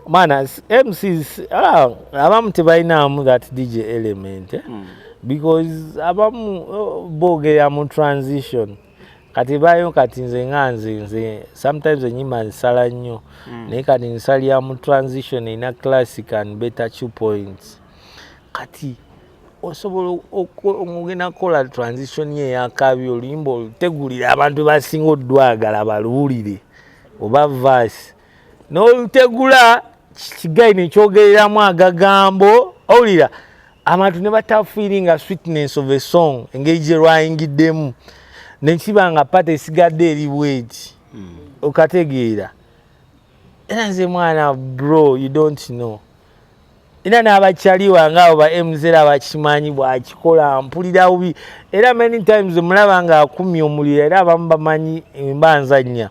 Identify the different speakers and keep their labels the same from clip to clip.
Speaker 1: Mana MCs, ah, abamu tebalinamu that DJ element, eh? Because abamu, oh, boogera mu transition. Kati bayo, kati nze nga nze sometimes enyimba nsala nnyo, naye kati nsalira mu transition erina classic and better two points. Kati osobola ogenda kukola transition ye eyakabi, oluyimba olutegulira abantu basinga odwagala baluwulire, oba verse n'olutegula kigayi nekyogereramu agagambo, owulira abantu ne batafiiringa sweetness of a song, engeri gye lwayingiddemu, nekiba nga pata esigadde eri bweti, okategeera. Era nze mwana, bro, you don't know, era n'abakyali wange abo ba MZ abakimanyi, bwakikola mpulira bubi. Era many times mulaba nga akumya omuliro, era abamu bamanyi mba nzannya.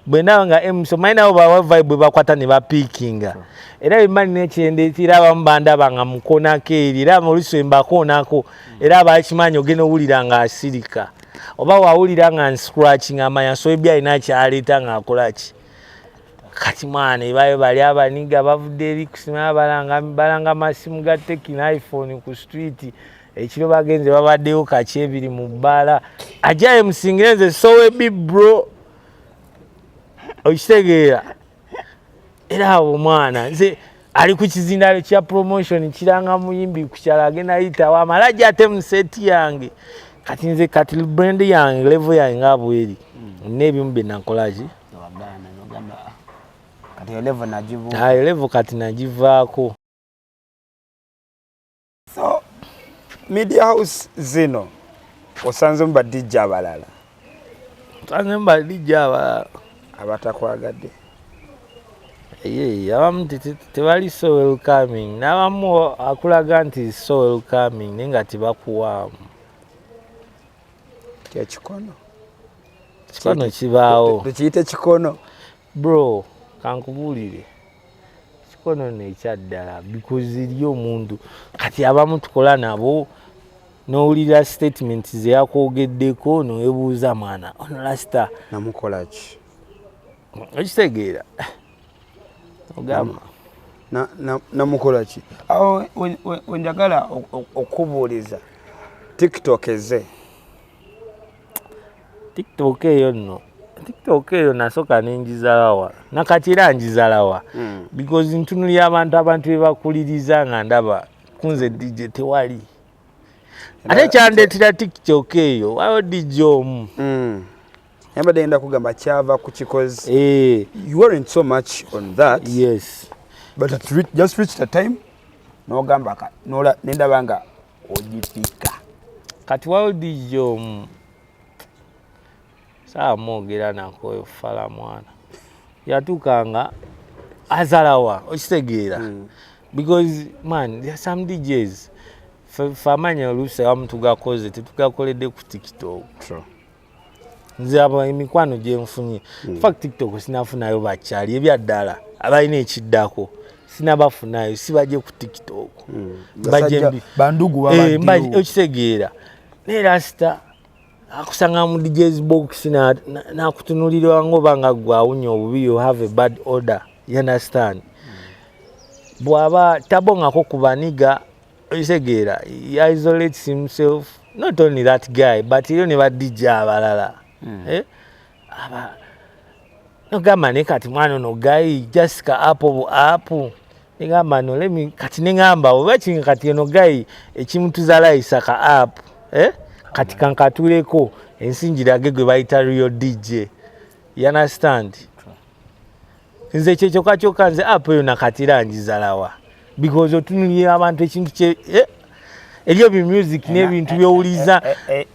Speaker 1: Bwe ndaba nga MC, omanyi nabo bawa vibe bwe bakwata ne bapiikinga, era bwe nina ekyendeetera, abamu bandaba nga mukoonako eri, era oluusi mbakoonako, era abakimanyi ogenda owulira nga asirika, oba wawulira nga nscratching, amanya soebi alina kyaleeta ng'akola ki. Kati mwana, ebayo bali abaniga bavudde eri kusima, balanga balanga masimu ga Tecno, iPhone ku street ekiro, bagenze babaddeyo kaki ebiri mu bbaala, ajaye musingire nze sowebi, bro, okitegeera. Era abo mwana, nze ali ku kizindalo kya promotion kiranga muyimbi ku kyalo, agenda yitawo amala ajja ate mu set yange. Kati nze kati brand yange, level yange nga bweri, n'ebimu bye nakolaki.
Speaker 2: Wagaana nogamba, "Ah, kati eyo level nagibu."
Speaker 1: Ayo level kati nagivaako.
Speaker 2: So media house zino osanzemu ba DJ abalala?
Speaker 1: Nsanzemu ba DJ abalala.
Speaker 2: Abatakwagadde?
Speaker 1: Ye, abamu tebali so welcoming, n'abamu akulaga nti so welcoming naye nga tebakuwaamu.
Speaker 2: Kyekikono.
Speaker 1: Kikono kibaawo.
Speaker 2: Tukiyite kikono.
Speaker 1: Bro, kankubuulire, kikono nekyaddala, because eri omuntu kati abamu tukola nabo, n'owulira statement zeyakwogeddeko nowebuuza, mwana ono lasita
Speaker 2: Namukola ki?
Speaker 1: Okitegeera, ogamba.
Speaker 2: Namukola ki? Awo wenjagala okubuuliza, TikTok eze.
Speaker 1: TikTok eyo nno, TikTok eyo nasooka nenjizalawa, nakati era njizalawa, because ntunulira abantu bebakuliriza nga ndaba kunze DJ tewali. Ate kyandeetera TikTok eyo, waliwo DJ omu.
Speaker 2: Yambadde ngenda kugamba kyava ku kikozi.
Speaker 1: Eh,
Speaker 2: you weren't so much on that,
Speaker 1: yes,
Speaker 2: but it just reached a time nogamba nendaba nga ogipika.
Speaker 1: Kati waliwo DJ omu, saawa mwogera nako, fala mwana yatuuka nga azalawa, okitegeera, because man, there are some DJs fe amanya oluusi abamu tugakoze, tetugakoledde ku TikTok. Nze abo emikwano gyenfunye, fact, TikTok sinafunayo bakyali ebyaddala abalina ekiddako, sinabafunayo, sibajje ku TikTok. Mbajje
Speaker 2: Basajja bandugu.
Speaker 1: Eh,
Speaker 2: babaddewo.
Speaker 1: Okitegeera, naye rasita akusanga mu DJs box nakutunulirwa nga oba nga gwe awunya obubi, you have a bad order, you understand? Bw'aba tabongako ku baniga, okitegeera, he isolates himself. Not only that guy, but eriyo ne ba DJ abalala. Eh? Aba nogamba, naye kati mwana ono guy just ka app bu app, negamba no lemi, kati neŋamba oba kinga kati eno guy ekimutuzalayisa ka app, eh? Kati kankatuleko ensi njirage gwe bayita real DJ, you understand? Nze ekyo kyokka kyokka, nze app eyo nakati era njizalawa, because otunulira abantu ekintu kye, eh? Eriyo bi music n'ebintu byowuliza.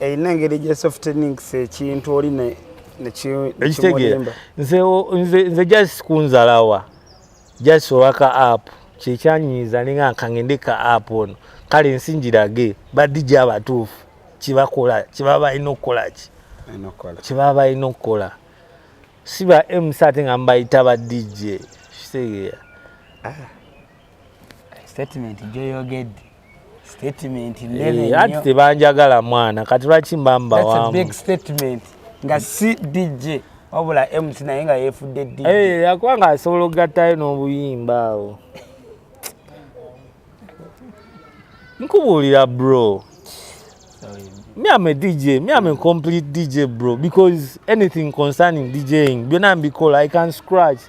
Speaker 2: Erina engeri gye softenings ekintu oli
Speaker 1: Ekitegeera.
Speaker 2: nekimulimba.
Speaker 1: Nze just kunzalawa, just owaka app kyekyanyiiza, ninga kangende ka app ono, kale ensi njirage ba DJ abatuufu kibakola, kibaba balina okukola ki, kibaba balina okukola, si ba MC ate nga mubayita ba DJ, kitegeera?
Speaker 2: Statement gyoyogedde, statement nene.
Speaker 1: Eh, ati tebanjagala mwana, kati lwaki mba
Speaker 2: That's a
Speaker 1: mbawamu?
Speaker 2: big statement nga si DJ. Wabula MC naye nga yeefudde DJ.
Speaker 1: Eh, kubanga asobola okugattayo n'obuyimba awo. Nkubuulira, bro. Me, I'm a DJ. Me, I'm a complete DJ, bro. Because anything concerning DJing, byonna mbikola. I can scratch.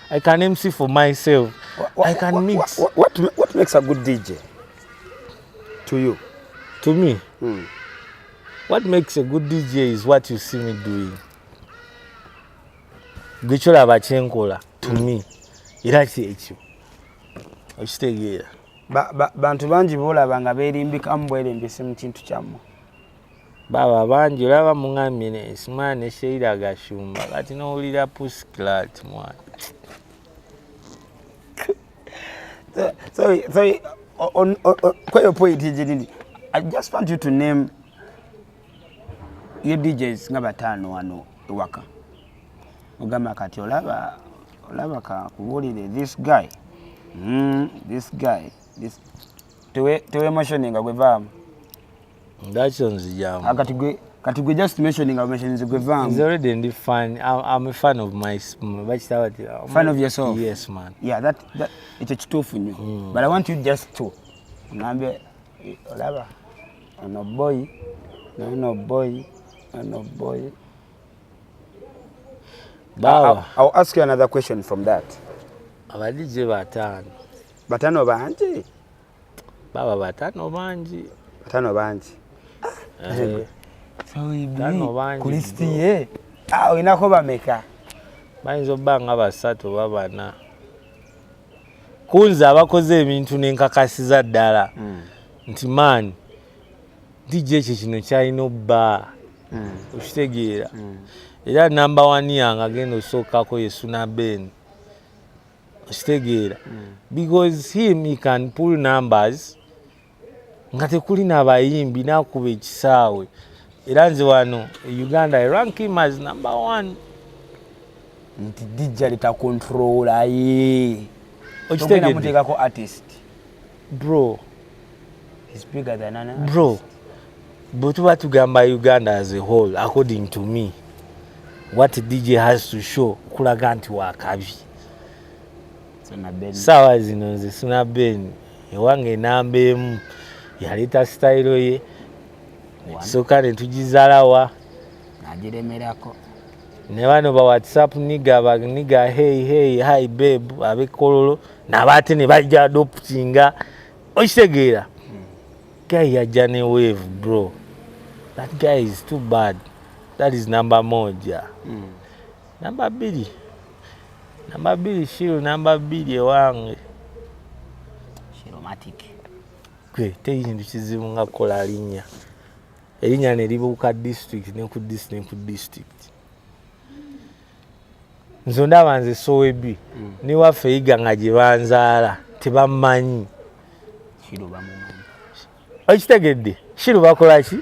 Speaker 1: I can MC for myself. I can mix.
Speaker 2: What makes a good DJ to you?
Speaker 1: To me, what makes a good DJ is what you see me doing. Gwe kyolaba kyenkola to me. Era kyekyo. Okitegeera.
Speaker 2: Bantu bangi boolaba nga beerimbikamu bwerimbisi mu kintu kyammwe.
Speaker 1: Baba bangi olaba muŋambye ne Simaya ne Sheila Gashumba, kati n'owulira Pussycat, mwana.
Speaker 2: So, on kweyo point ginini, I just want you to name your DJs nga bataano wano ewaka. Ogamba kati olaba kakubuulire this guy, this guy, this tewe mentioninga gwe vaamu.
Speaker 1: Ndakyo nzijamu.
Speaker 2: Ah, kati gwe just mentioninga mentioninze gwe
Speaker 1: Nze
Speaker 2: vaamu.
Speaker 1: Already ndi fan. I'm a fan of my, bakita bati?
Speaker 2: Fan of yourself.
Speaker 1: Yes, man.
Speaker 2: Yeah, that ekyo kituufu nnyo, but I want you just to ogambe, eh, olaba ono boy, nono boy, ono boy.
Speaker 1: Bawa.
Speaker 2: I'll ask you another question from that.
Speaker 1: Aba DJ bataano.
Speaker 2: Bataano bangi.
Speaker 1: Baba bataano bangi.
Speaker 2: Bataano bangi.
Speaker 1: Eh, bataano bangi,
Speaker 2: Ku list
Speaker 1: bro.
Speaker 2: ye. Ah, olinako bameka?
Speaker 1: Bayinza okuba nga basatu oba bana kunze abakoze ebintu nenkakasiza ddala nti man, DJ ekyo kino kyalina obba. Okitegeera? Era number one yange agenda osookako ye Suna Ben. Okitegeera? Because him, he can pull numbers nga tekuli nabayimbi, nakuba ekisaawe. Era nze wano e Uganda I rank him as number one.
Speaker 2: Nti DJ litakontrola ye.
Speaker 1: Okitegedde?
Speaker 2: Muteekako artist.
Speaker 1: Bro.
Speaker 2: He's bigger than an artist.
Speaker 1: Bro, bwe tuba tugamba Uganda as a whole, according to me, what DJ has to show kulaga nti wakabi.
Speaker 2: Suna Ben.
Speaker 1: Saawa zino nze Suna Ben ewange enamba emu. Yaleeta sitayiro ye netusooka netugizalawa.
Speaker 2: Nagiremerako.
Speaker 1: Ne bano ba WhatsApp nigga, ba nigga, hey hey, hi babe, ab'ekololo nabaate ne bajja adoptinga. Okitegeera? Guy yajja ne wave, bro. That guy is too bad. That is namba moja. Namba bbiri Shiru, namba 2 ewange.
Speaker 2: Shiromatic.
Speaker 1: Gwe teri kintu kizibu nga kukola linnya, erinnya ne libuuka district ne ku district ne ku district. Nze ndaba nze Sowebi newaffe Yiga nga gye banzaala tebammanyi.
Speaker 2: Shiru bamumanyi.
Speaker 1: Okitegedde? Shiru bakola ki?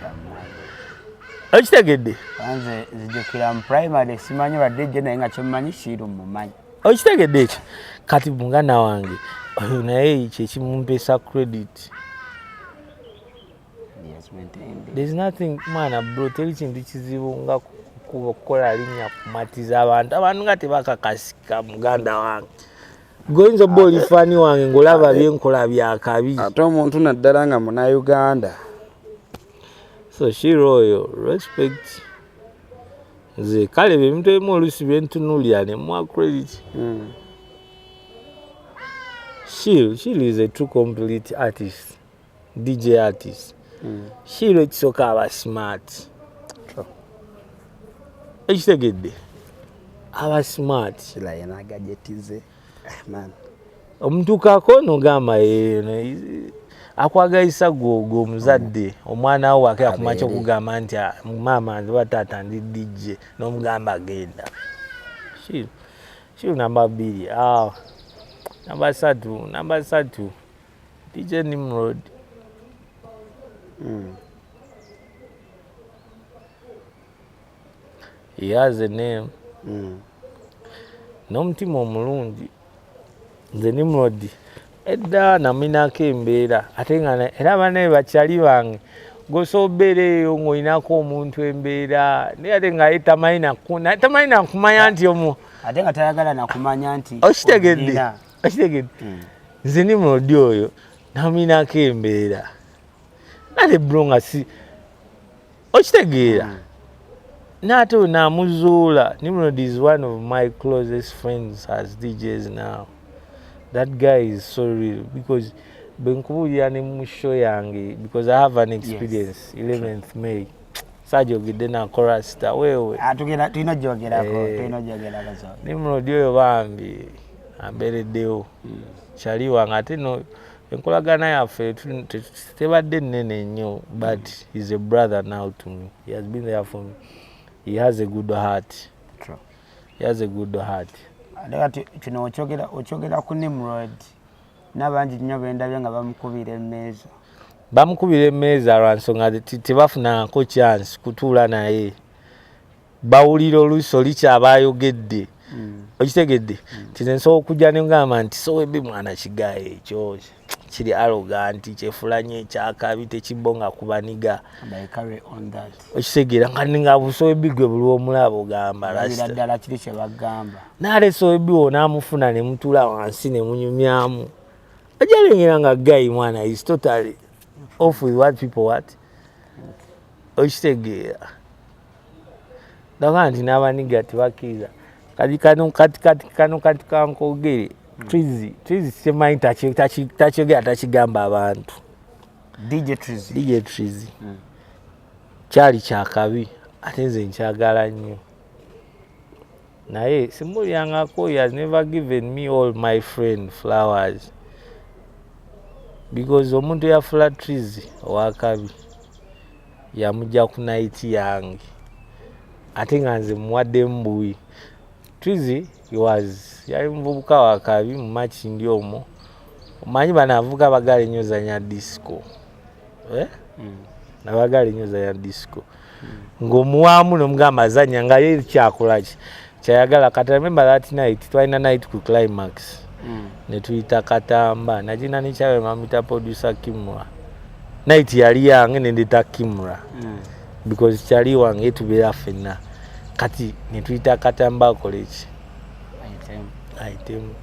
Speaker 1: Okitegedde?
Speaker 2: Nze nzijukira mu primary simanyi badde jje, naye nga kyemmanyi Shiru mumanyi.
Speaker 1: Okitegedde ekyo? Kati muganda wange oyo naye kyekimumpeesa credit.
Speaker 2: He has maintained it.
Speaker 1: There's nothing, mwana, bro, teri kintu kizibu nga kukola linnya kumatiza abantu, abantu nga tebakakasika. Muganda wange, goyinza obba oli fan wange ng'olaba byenkola byakabi.
Speaker 2: Ate omuntu naddala nga munauganda.
Speaker 1: So Shiro oyo, respect. Nze kale ebintu ebimu oluusi byentunuulira nemuwa credit. Shiro is a true complete artist, DJ artist. Shiro ekisooka aba smart.
Speaker 2: True.
Speaker 1: Ekitegedde? Aba smart.
Speaker 2: Kila yena gadget ze. Ah, man.
Speaker 1: Omutuukako nogamba, "Eh, akwagayisa gwe omuzadde omwana wo wake akumakya
Speaker 2: Abeere.
Speaker 1: okugamba nti, 'Ah, maama nze oba taata ndi DJ,' n'omugamba genda." Shiru, Shiru namba 2. Ah, namba 3 DJ Nimrod. He has a name n'omutima omulungi. Nze Nimrod edda naminako embeera, ate nga era banaye bakyali bange. Gosobola obeera eyo ng'olinako omuntu embeera, naye ate nga ye tamanyi nakumanya nti omu
Speaker 2: Ate nga tayagala nakumanya nti
Speaker 1: Okitegedde?
Speaker 2: olina.
Speaker 1: Okitegedde? Nze Nimrod oyo naminako embeera, nate bro nga si okitegeera, n'ate oyo namuzuula. Nimrod is one of my closest friends as DJs now. That guy is so real, because bwe nkubuulira ne mu show yange, because I have an experience, 11th May saajogedde nakorasta weewe.
Speaker 2: Ah, tulina ogyogerako.
Speaker 1: Eh.
Speaker 2: Tulina ogyogerako so.
Speaker 1: Nimrod oyo bambi ambeereddewo, kyali wange, ate no enkolagana yaffe tebadde nnene nnyo, but he's a brother now to me. He has been there for me. He has a good heart.
Speaker 2: True.
Speaker 1: He has a good heart.
Speaker 2: Ate kati kino okyogera ku Nimrod n'abangi nnyo bendabye nga bamukubira emmeeza.
Speaker 1: Bamukubira emmeeza lwa nsonga tebafunangako chance kutuula naye, bawulira oluusi oli kyaba ayogedde. Okitegedde nti nze nsobola okujja nengamba nti Sowebi mwana kigaye ekyo kiri arrogant, kyefulanye, ekyakabi tekibonga kubaniga.
Speaker 2: And I carry on that.
Speaker 1: Okitegeera nga ninga Busowebi gwe buli omulaba ogamba
Speaker 2: Olabira
Speaker 1: rasta.
Speaker 2: ddala kiri kye bagamba.
Speaker 1: Naale Sowebi wo n'amufuna ne mutuula wansi ne munyumyamu, ajalengera nga guy mwana is totally off with what people what. Okitegeera ndaga nti n'abaniga tebakkiriza. Kati kano kati kankogere, Trizi, Trizi simanyi takyogera, takigamba abantu.
Speaker 2: DJ Trizi.
Speaker 1: DJ Trizi kyali kyakabi, ate nze nkyagala nnyo, naye simulyangako. He has never given me all my friend flowers, because omuntu eyafula Trizi owakabi yamugja ku night yange, ate nga nze muwaddemu buwi. Trizi, he was yali muvubuka wakabi mu Makindi omwo. Omanyi bano abavubuka bagala ennyo zanya disco, eh? Nabagala ennyo zanya disco, ng'omuwaamu nomugamba azanya nga ye kyakola ki kyayagala. Kati I remember that night twalina night ku Climax, ne tuyita Katamba nagina nekyawe mamita producer Kimura. Night yali yange, nendeta Kimura because kyali wange, tubeera ffenna. Kati ne tuyita Katamba akole ki?
Speaker 2: Ayitemu.
Speaker 1: Ayitemu.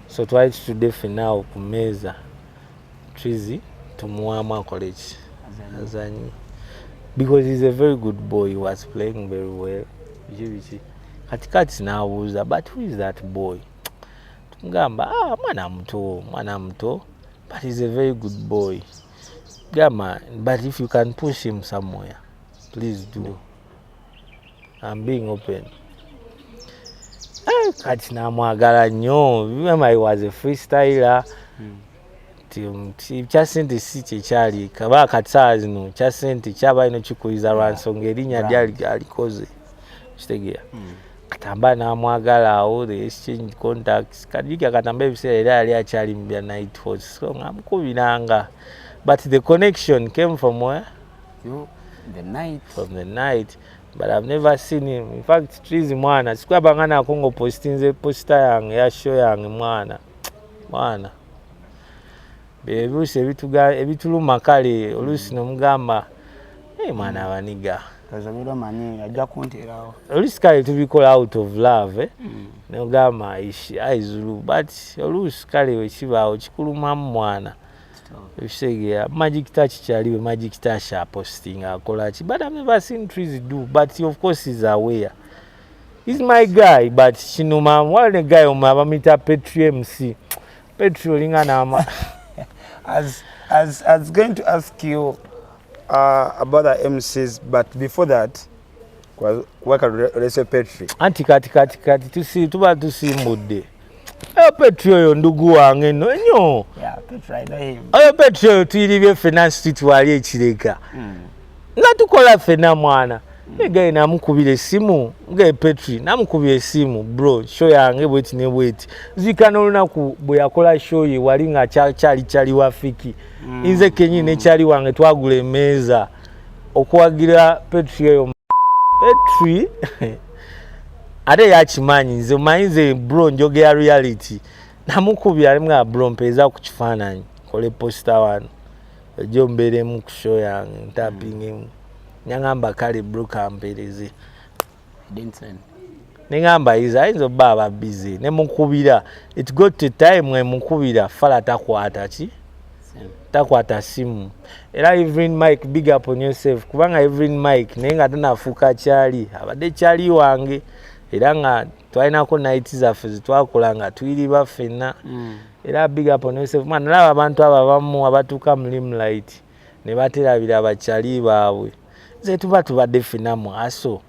Speaker 1: So twali tutudde ffenna awo ku mmeeza, Trizi tumuwaamu akole ki?
Speaker 2: Azanye.
Speaker 1: Azanye, because he's a very good boy. He was playing very well, biki biki. Kati kati n'abuuza, "But who is that boy?" Tumugamba, "Ah, mwana muto, mwana muto, but he's a very good boy." Gamba, "But if you can push him somewhere, please do. I'm being open." Eh, kati namwagala nnyo. Remember, he was a freestyler. Kya sente si kyekyali kaba kati saawa zino kya sente kyaba ino kikuliza lwa nsonga erinnya lyali alikoze, kitegeera? Katamba namwagala awo, they exchange contacts. Kajjukira Katamba ebiseera era yali akyali mu bya night host, so ng'amukubiranga, but the connection came from where?
Speaker 2: You, the night.
Speaker 1: From the night, but I've never seen him. In fact, Trizi mwana sikwabanga nako ng'opostinze poster yange ya show yange. Mwana, mwana ebiruusi ebituluma kale oluusi nomugamba, "Hey, mwana abaniga."
Speaker 2: Kazobeera omanyi ajja kunteerawo.
Speaker 1: Oluusi kale tubikola out of love, eh? Nogamba aizulu, but oluusi kale wekibaawo kikulumamu mwana, ekitegeera? Magic Touch kyaliwe, Magic Touch aposting akola ki, but I've never seen Trees do, but of course he's aware he's my guy. But kinuma wale guy omwe abamuyita Petri MC Petri olinga nama.
Speaker 2: As going to ask you about the MCs, but before that, waka olese Petri.
Speaker 1: Anti kati tuba tusimbudde oyo Petri oyo ndugu wange nno ennyo.
Speaker 2: Yeah, Petri, I know him.
Speaker 1: Oyo Petri oyo tuyiribye ffenna street wali ekireka nga tukola ffenna mwana. Egaye namukubira essimu ngae Petri, namukubira essimu, "Bro, show yange bweti ne bweti." Zika n'olunaku bwe yakola show ye wali nga kyali kyali wa Fiki, nze kenyini nekyali wange twagula emmeeza okuwagira Petri eyo. Petri ate yakimanyi nze omanyi nze bro njogera reality. Namukubira alimga, "Bro, mpeeza ku kifaananyi kole poster wano." Ojja ombeeremu ku show yange, ntapingemu. Nyaŋŋamba, "Kale bro, kampeereze."
Speaker 2: Didn't send.
Speaker 1: Neŋŋamba yiza ayinza obba aba busy. Ne mukubira, it got to time emukubira fala takwata ki?
Speaker 2: Same.
Speaker 1: Takwata simu. Era Evelyn Mike, big up on yourself, kubanga Evelyn Mike naye nga tanafuuka kyali, abadde kyali wange, era nga twalinako night zaffe zetwakola nga tuyiriba ffenna. Era big up on yourself, mwana. Nalaba abantu abo abamu abatuuka mu limelight ne baterabira bakyali baabwe. Nze tuba tubadde ffenna mu aso,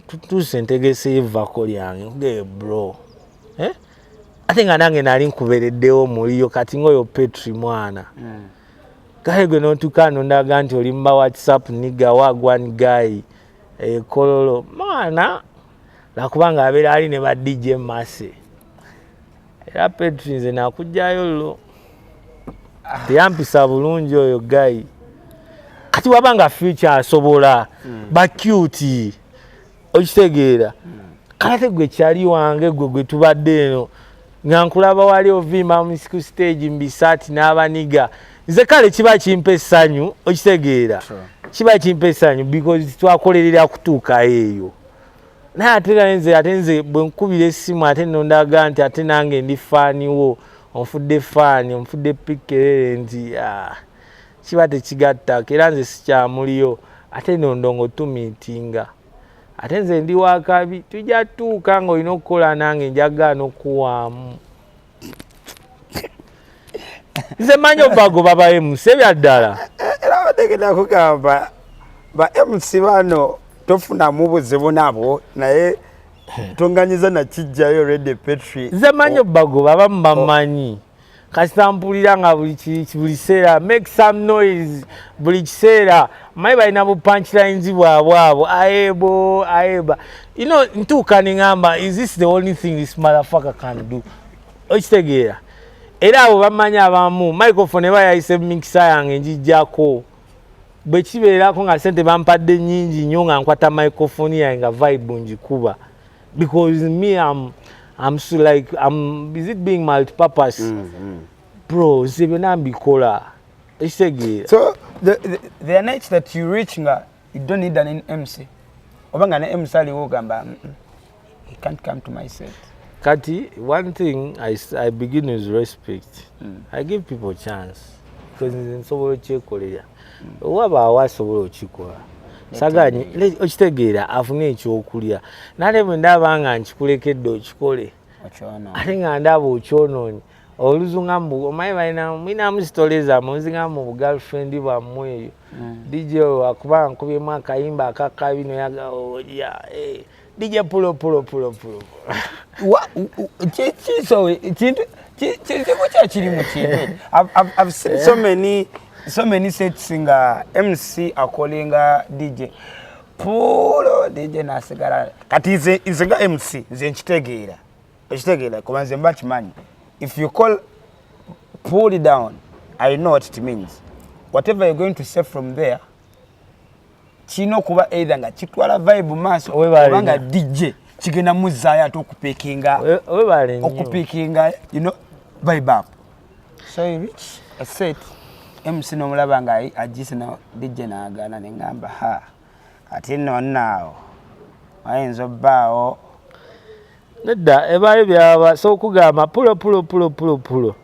Speaker 1: tutuuse ntegeseyo evvako lyange, nkugeye bro, eh? Ate nga nange nali nkubereddewo muliyo. Kati ngaoyo Petri mwana, kale gwe notuuka nondaga nti oli muba WhatsApp nigga wagwan guy ekololo mwana, lwakubanga abeera ali ne ba DJ Mase. Era Petri, nze nakugjayo lo teyampisa bulungi oyo guy. Kati wabanga future asobola bacute, okitegeera? Kale ate gwe kyali wange, gwe gwe tubadde eno nga nkulaba wali ovimba ku stage mubisaati n'abaniga. Nze kale kiba kimpa essanyu, okitegeera? Kiba kimpa essanyu because twakolerera kutuukayo eyo. Naye ate era nze, ate nze bwe nkubira essimu, ate nondaga nti ate nange ndi fan wo, onfudde fan, onfudde pikerere, nti ah, kiba tekigattako. Era nze sikyamuliyo. Ate nondongo tumiitinga, ate nze ndi wakabi, tujja tuuka ng'olina okukola nange, njagaana okuwaamu. Nze manyi obago baba MC ebyaddala.
Speaker 2: Era abadde kugamba ba MC bano tofunamu buzibu nabo, naye tonganyiza nakijjayo already Petri.
Speaker 1: Nze manyi obago babamu bamanyi. Kasita mpulira nga buli kiseera make some noise, buli kiseera manyi balina bu punchlines bwabwe abo, aebo aeba, ntuuka neŋŋamba, "Is this the only thing this motherfucker can do?" Okitegeera? Era abo bamanyi abamu microphone eba yayise mu mikisa yange, njijjako. Bwe kibeerako nga sente bampadde nnyingi nnyo, nga nkwata microphone yange nga vibe ngikuba, because me I'm so like I'm, is it being multipurpose? Bro, nze byonna mbikola, ekitegeera?
Speaker 2: So the night that you reach nga you don't need an MC, oba nga ne MC aliwo ogamba, "He can't come to my set."
Speaker 1: Kati one thing I begin with respect. I give people chance because nze nsobola okyekolera. Wabaawo asobola okikola, saganye, okitegeera, afune ekyokulya. Nate bwe ndaba nga nkikulekedde okikole, ate nga ndaba okyonoonye oluzunga mbu omanyi balina mulinamu story zammwe, ozinga mu bugirlfriend bwammwe eyo. DJ akuba nkubyemu akayimba akakabi noyaga oya DJ pulo pulo pulo pulo.
Speaker 2: Kintu kizibu kyekiri mu kintu. I've seen so many sets nga MC akolinga DJ pulo, DJ nasigala. Kati nze nga MC nze nkitegeera, ekitegeera, kuba nze mba kimanyi if you call pull it down, I know what it means. Whatever you're going to say from there kirina okuba either nga kitwala vibe maaso
Speaker 1: Weebale
Speaker 2: oba nga
Speaker 1: nnyo.
Speaker 2: DJ kigenda muzaayo ate okupikinga
Speaker 1: Webale nnyo.
Speaker 2: okupikinga vibe up. So you reach a set, MC nomulaba nga agise na DJ n'agaana, neŋŋamba, "Ha, kati nno nnaawo wayinza obbaawo."
Speaker 1: Nedda, ebaayo byaba so okugamba pulo pulo pulo pulo pulo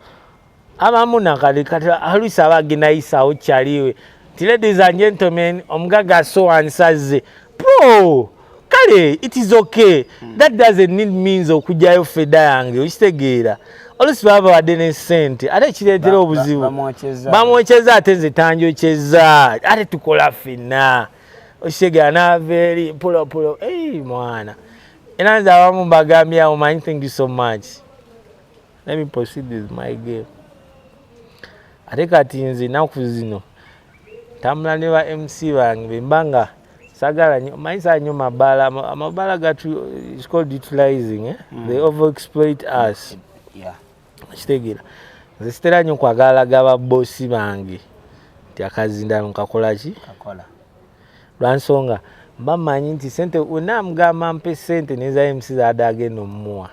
Speaker 1: abamu nakati kati aluisi aba agenda yisaawo kyaliwe nti, "Ladies and gentlemen, omugaga so ansaze pro." Kale it is okay. That doesn't need means okugyayo fedha yange, okitegeera? Olusi baba babadde ne ssente, ate kireetera obuzibu.
Speaker 2: Bamwokyeza.
Speaker 1: Bamwokyeza, ate nze tanjokyeza, ate tukola ffenna, okitegeera? Naava eri pulo pulo. Ei mwana, era nze abamu mbagambye awo, manyi, thank you so much, let me proceed with my game. Ate kati nze ennaku zino ntambula ne ba MC bange bemba nga sagala nnyo, manyi saa nnyo mabaala, amabaala gatu, it's called utilizing, eh? They over exploit us. Kitegeera, nze sitera nnyo kwagala gaba bosi bange nti akazindalo nkakola ki.
Speaker 2: Kakola.
Speaker 1: Lwansonga mba mmanyi nti sente wena mugamba mpe sente neza MC zaadde agenda omuwa,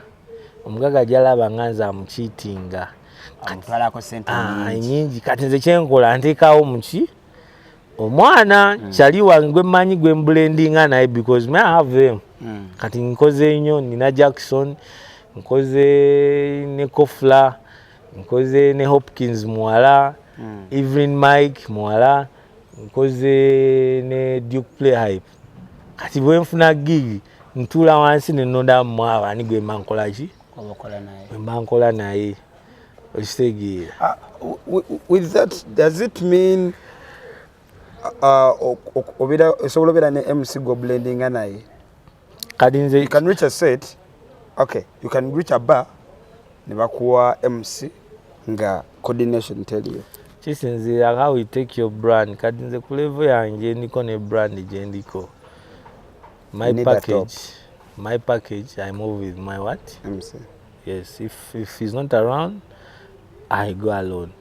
Speaker 1: omugaga gyalaba nga nze amukiitinga.
Speaker 2: Amutwalako sente nyingi.
Speaker 1: Nyingi. Kati nze kyenkola, nteekawo muki omwana kyali wange gwe mmanyi, gwe mblendinga naye, because me, I have them. Kati nkoze nnyo, nina Jackson, nkoze ne Kofla, nkoze ne Hopkins muwala, Evelyn Mike muwala, nkoze ne Duke Playhype. Kati bwe nfuna gig, ntuula wansi nenondamu mwabo ani gwe mba nkola ki,
Speaker 2: Oba okola naye.
Speaker 1: gwe mba nkola naye, okitegeera?
Speaker 2: With that, does it mean obeera osobola obeera ne MC go blendinga naye?
Speaker 1: Kati nze
Speaker 2: You can reach a set, okay, you can reach a bar ne bakuwa MC nga coordination teriyo.
Speaker 1: Kisinziira how you take your brand. Kati nze ku level yange ndiko ne brand gye ndiko, my
Speaker 2: You need a
Speaker 1: package, my package, I move with my what?
Speaker 2: MC.
Speaker 1: Yes, if he's not around, I go alone.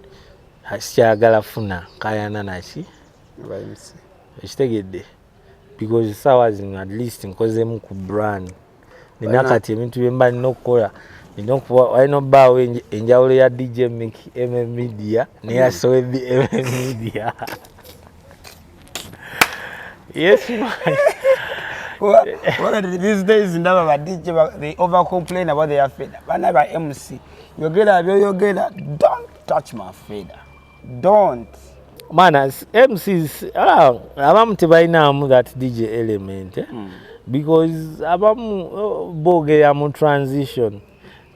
Speaker 1: Sikyagala funa kayana naki.
Speaker 2: Aba MC.
Speaker 1: Ekitegedde? Because saawa zino at least nkozemu ku brand nina. Kati ebintu bye mba nina okukola, nina okuba walina obbaawo enjawulo ya DJ Mick MM Media neya Sowebi MM Media. Yes man.
Speaker 2: Kuba these days ndaba ba DJ they over complain about their fader. Bana ba MC, yogera byoyogera, don't touch my fader, don't.
Speaker 1: Mana MCs, abamu tebalinamu that DJ element, eh? Because abamu, oh, boogera mu transition.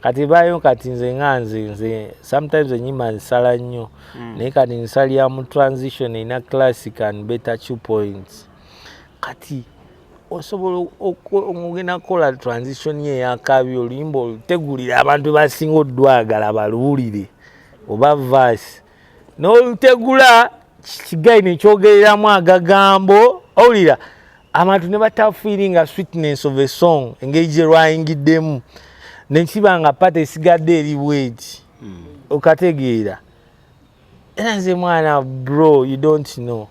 Speaker 1: Kati bayo, kati nze nga nze sometimes enyimba nsala nnyo, naye kati nsalira mu transition erina classic and better two points. Kati osobola ogenda kukola transition ye eyakabi, oluyimba olutegulira abantu basinga oddwagala baluwulire, oba verse n'olutegula kigayi nekyogereramu agagambo, owulira abantu ne batafiiringa sweetness of a song, engeri gye lwayingiddemu, nekiba nga pata esigadde eri bweti, okategeera? Era nze mwana, bro, you don't know,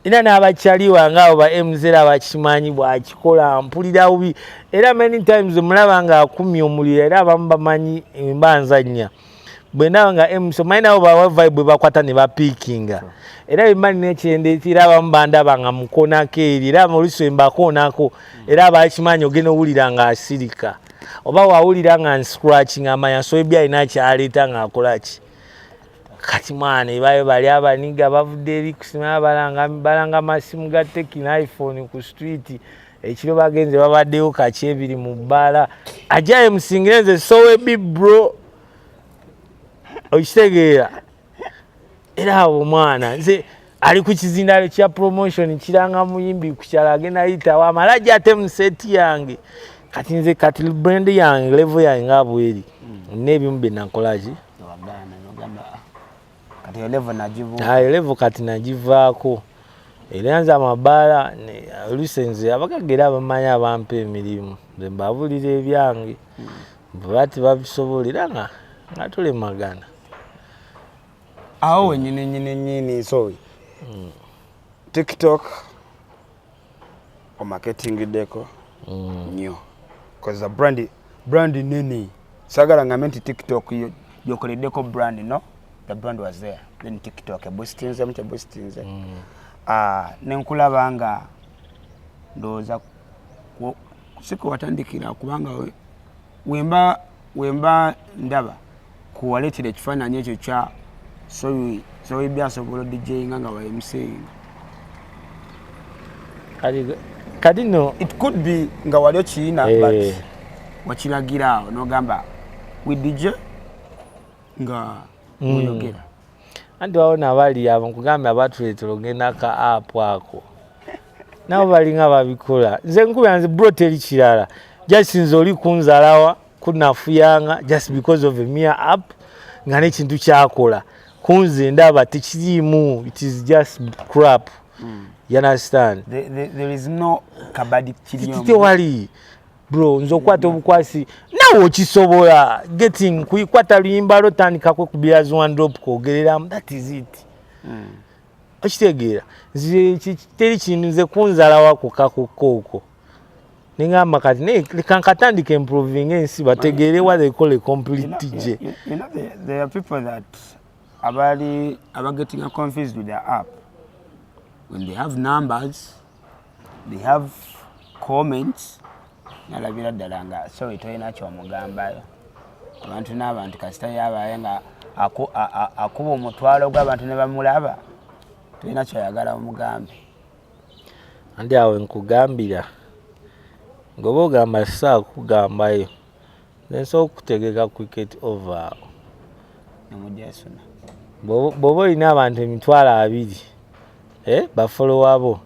Speaker 1: era n'abakyali wange abo ba MZ abakimanyi, bwakikola mpulira bubi. Era many times mulaba nga akumya omuliro, era abamu bamanyi mba nzannya. Bwe ndaba nga MC, omanyi nabo bawa vibe bwe bakwata ne bapiikinga, era bwe mba nina ekyendeetera, abamu bandaba nga mukoonako eri, era oluusi mbakoonako, era abakimanyi ogenda owulira nga asirika, oba wawulira nga nscratching, amanya Sowebi alina kyaleeta ng'akola ki. Kati mwana, ebayo bali abaniga bavudde eri kusima, balanga balanga masimu ga Tecno, iPhone ku street ekiro, bagenze babaddewo kaki ebiri mu bbaala, ajaye musingire nze Sowebi, bro, okitegeera? Era abo mwana, nze ali ku kizindalo kya promotion kiranga muyimbi ku kyalo, agenda yitawo amala ajja ate mu set yange. Kati nze kati brand yange, level yange nga bweri, nina ebimu bye nakolaki.
Speaker 2: Wagaana nogamba, "Ah, kati eyo level nagibu."
Speaker 1: Ayo level kati nagivaako. Era nze amabaala oluusi nze abagagga era abamanyi abampa emirimu, nze mbabulira ebyange, bwe tebabisobola era nga tulemagana.
Speaker 2: Awo wenyini nyini nyini. So TikTok omarketingiddeko nnyo, cause brand nene. Sagala ngambe nti TikTok yokoleddeko brand. No, the brand was there, then TikTok eboostinzemu kyeboostinze. Ah, nenkulaba nga ndowooza si kwe watandikira, kubanga wemba ndaba kuwaleetera ekifaananyi ekyo kya Sowebi asobola odjinga nga wa MCing.
Speaker 1: Kati no
Speaker 2: It could be nga wali okiyina, but wakiragira awo nogamba we DJ nga oyogera.
Speaker 1: Anti wawona abali abo nkugambye abatuleetera ogenda ka app ako, nabo balinga babikola. Nze nkubya nze bro, teri kirala, just nze oli kunzalawa kunafuyanga just because of a mere app nga n'ekintu kyakola kunze ndaba tekiriimu, it is just crap, you understand?
Speaker 2: There is no kabadi kiriyo.
Speaker 1: Tewali bro, nze okwata obukwasi nawe okisobola getting kuikwata luyimba lwo, tandika kwekubira one drop kwogereramu, that is it. Okitegeera? Nze teri kintu nze kunzalawa kokka kokka okwo. Nengamba kati naye leka nkatandika improving ensi bategeere what they call a complete
Speaker 2: You know,
Speaker 1: DJ.
Speaker 2: you know there are people that abali aba getting confused with their app. When they have numbers, they have comments, nalabira ddala nga sorry, tolina kyomugambayo. Abantu n'abantu kasita yabaye nga akuba omutwalo gw'abantu ne bamulaba, tolina kyoyagala omugambe.
Speaker 1: Andi awo nkugambira ng'oba ogamba saa kugambayo, nze nsobola okutegeka cricket over awo.
Speaker 2: Nemujesuna.
Speaker 1: Bw'oba olina abantu 20,000, eh, ba follower bo,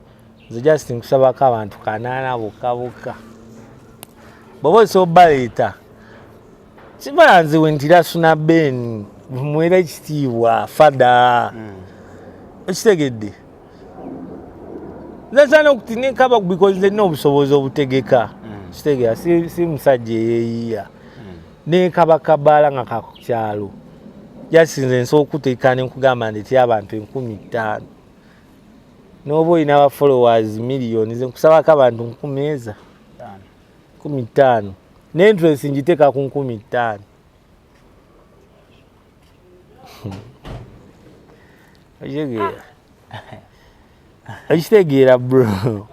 Speaker 1: nze just nkusabako abantu 800 bokka bokka. Bw'oba osobola baleeta kibala, nze we ntira Suna Ben muwera ekitiibwa fada. Okitegedde? Nze nsaana okutinekaba because nze nina obusobozi obutegeka. Kitegeera? Si musajja eyeeyiya nekaba kabaala nga kakukyalo. Just nze nsobola okuteeka nenkugamba ndetera abantu 5,000, n'oba olina ba followers miliyoni, nze nkusabako abantu nkumi eza 5,000, n'entrance ngiteeka ku 5,000. Okitegeera? Okitegeera, bro?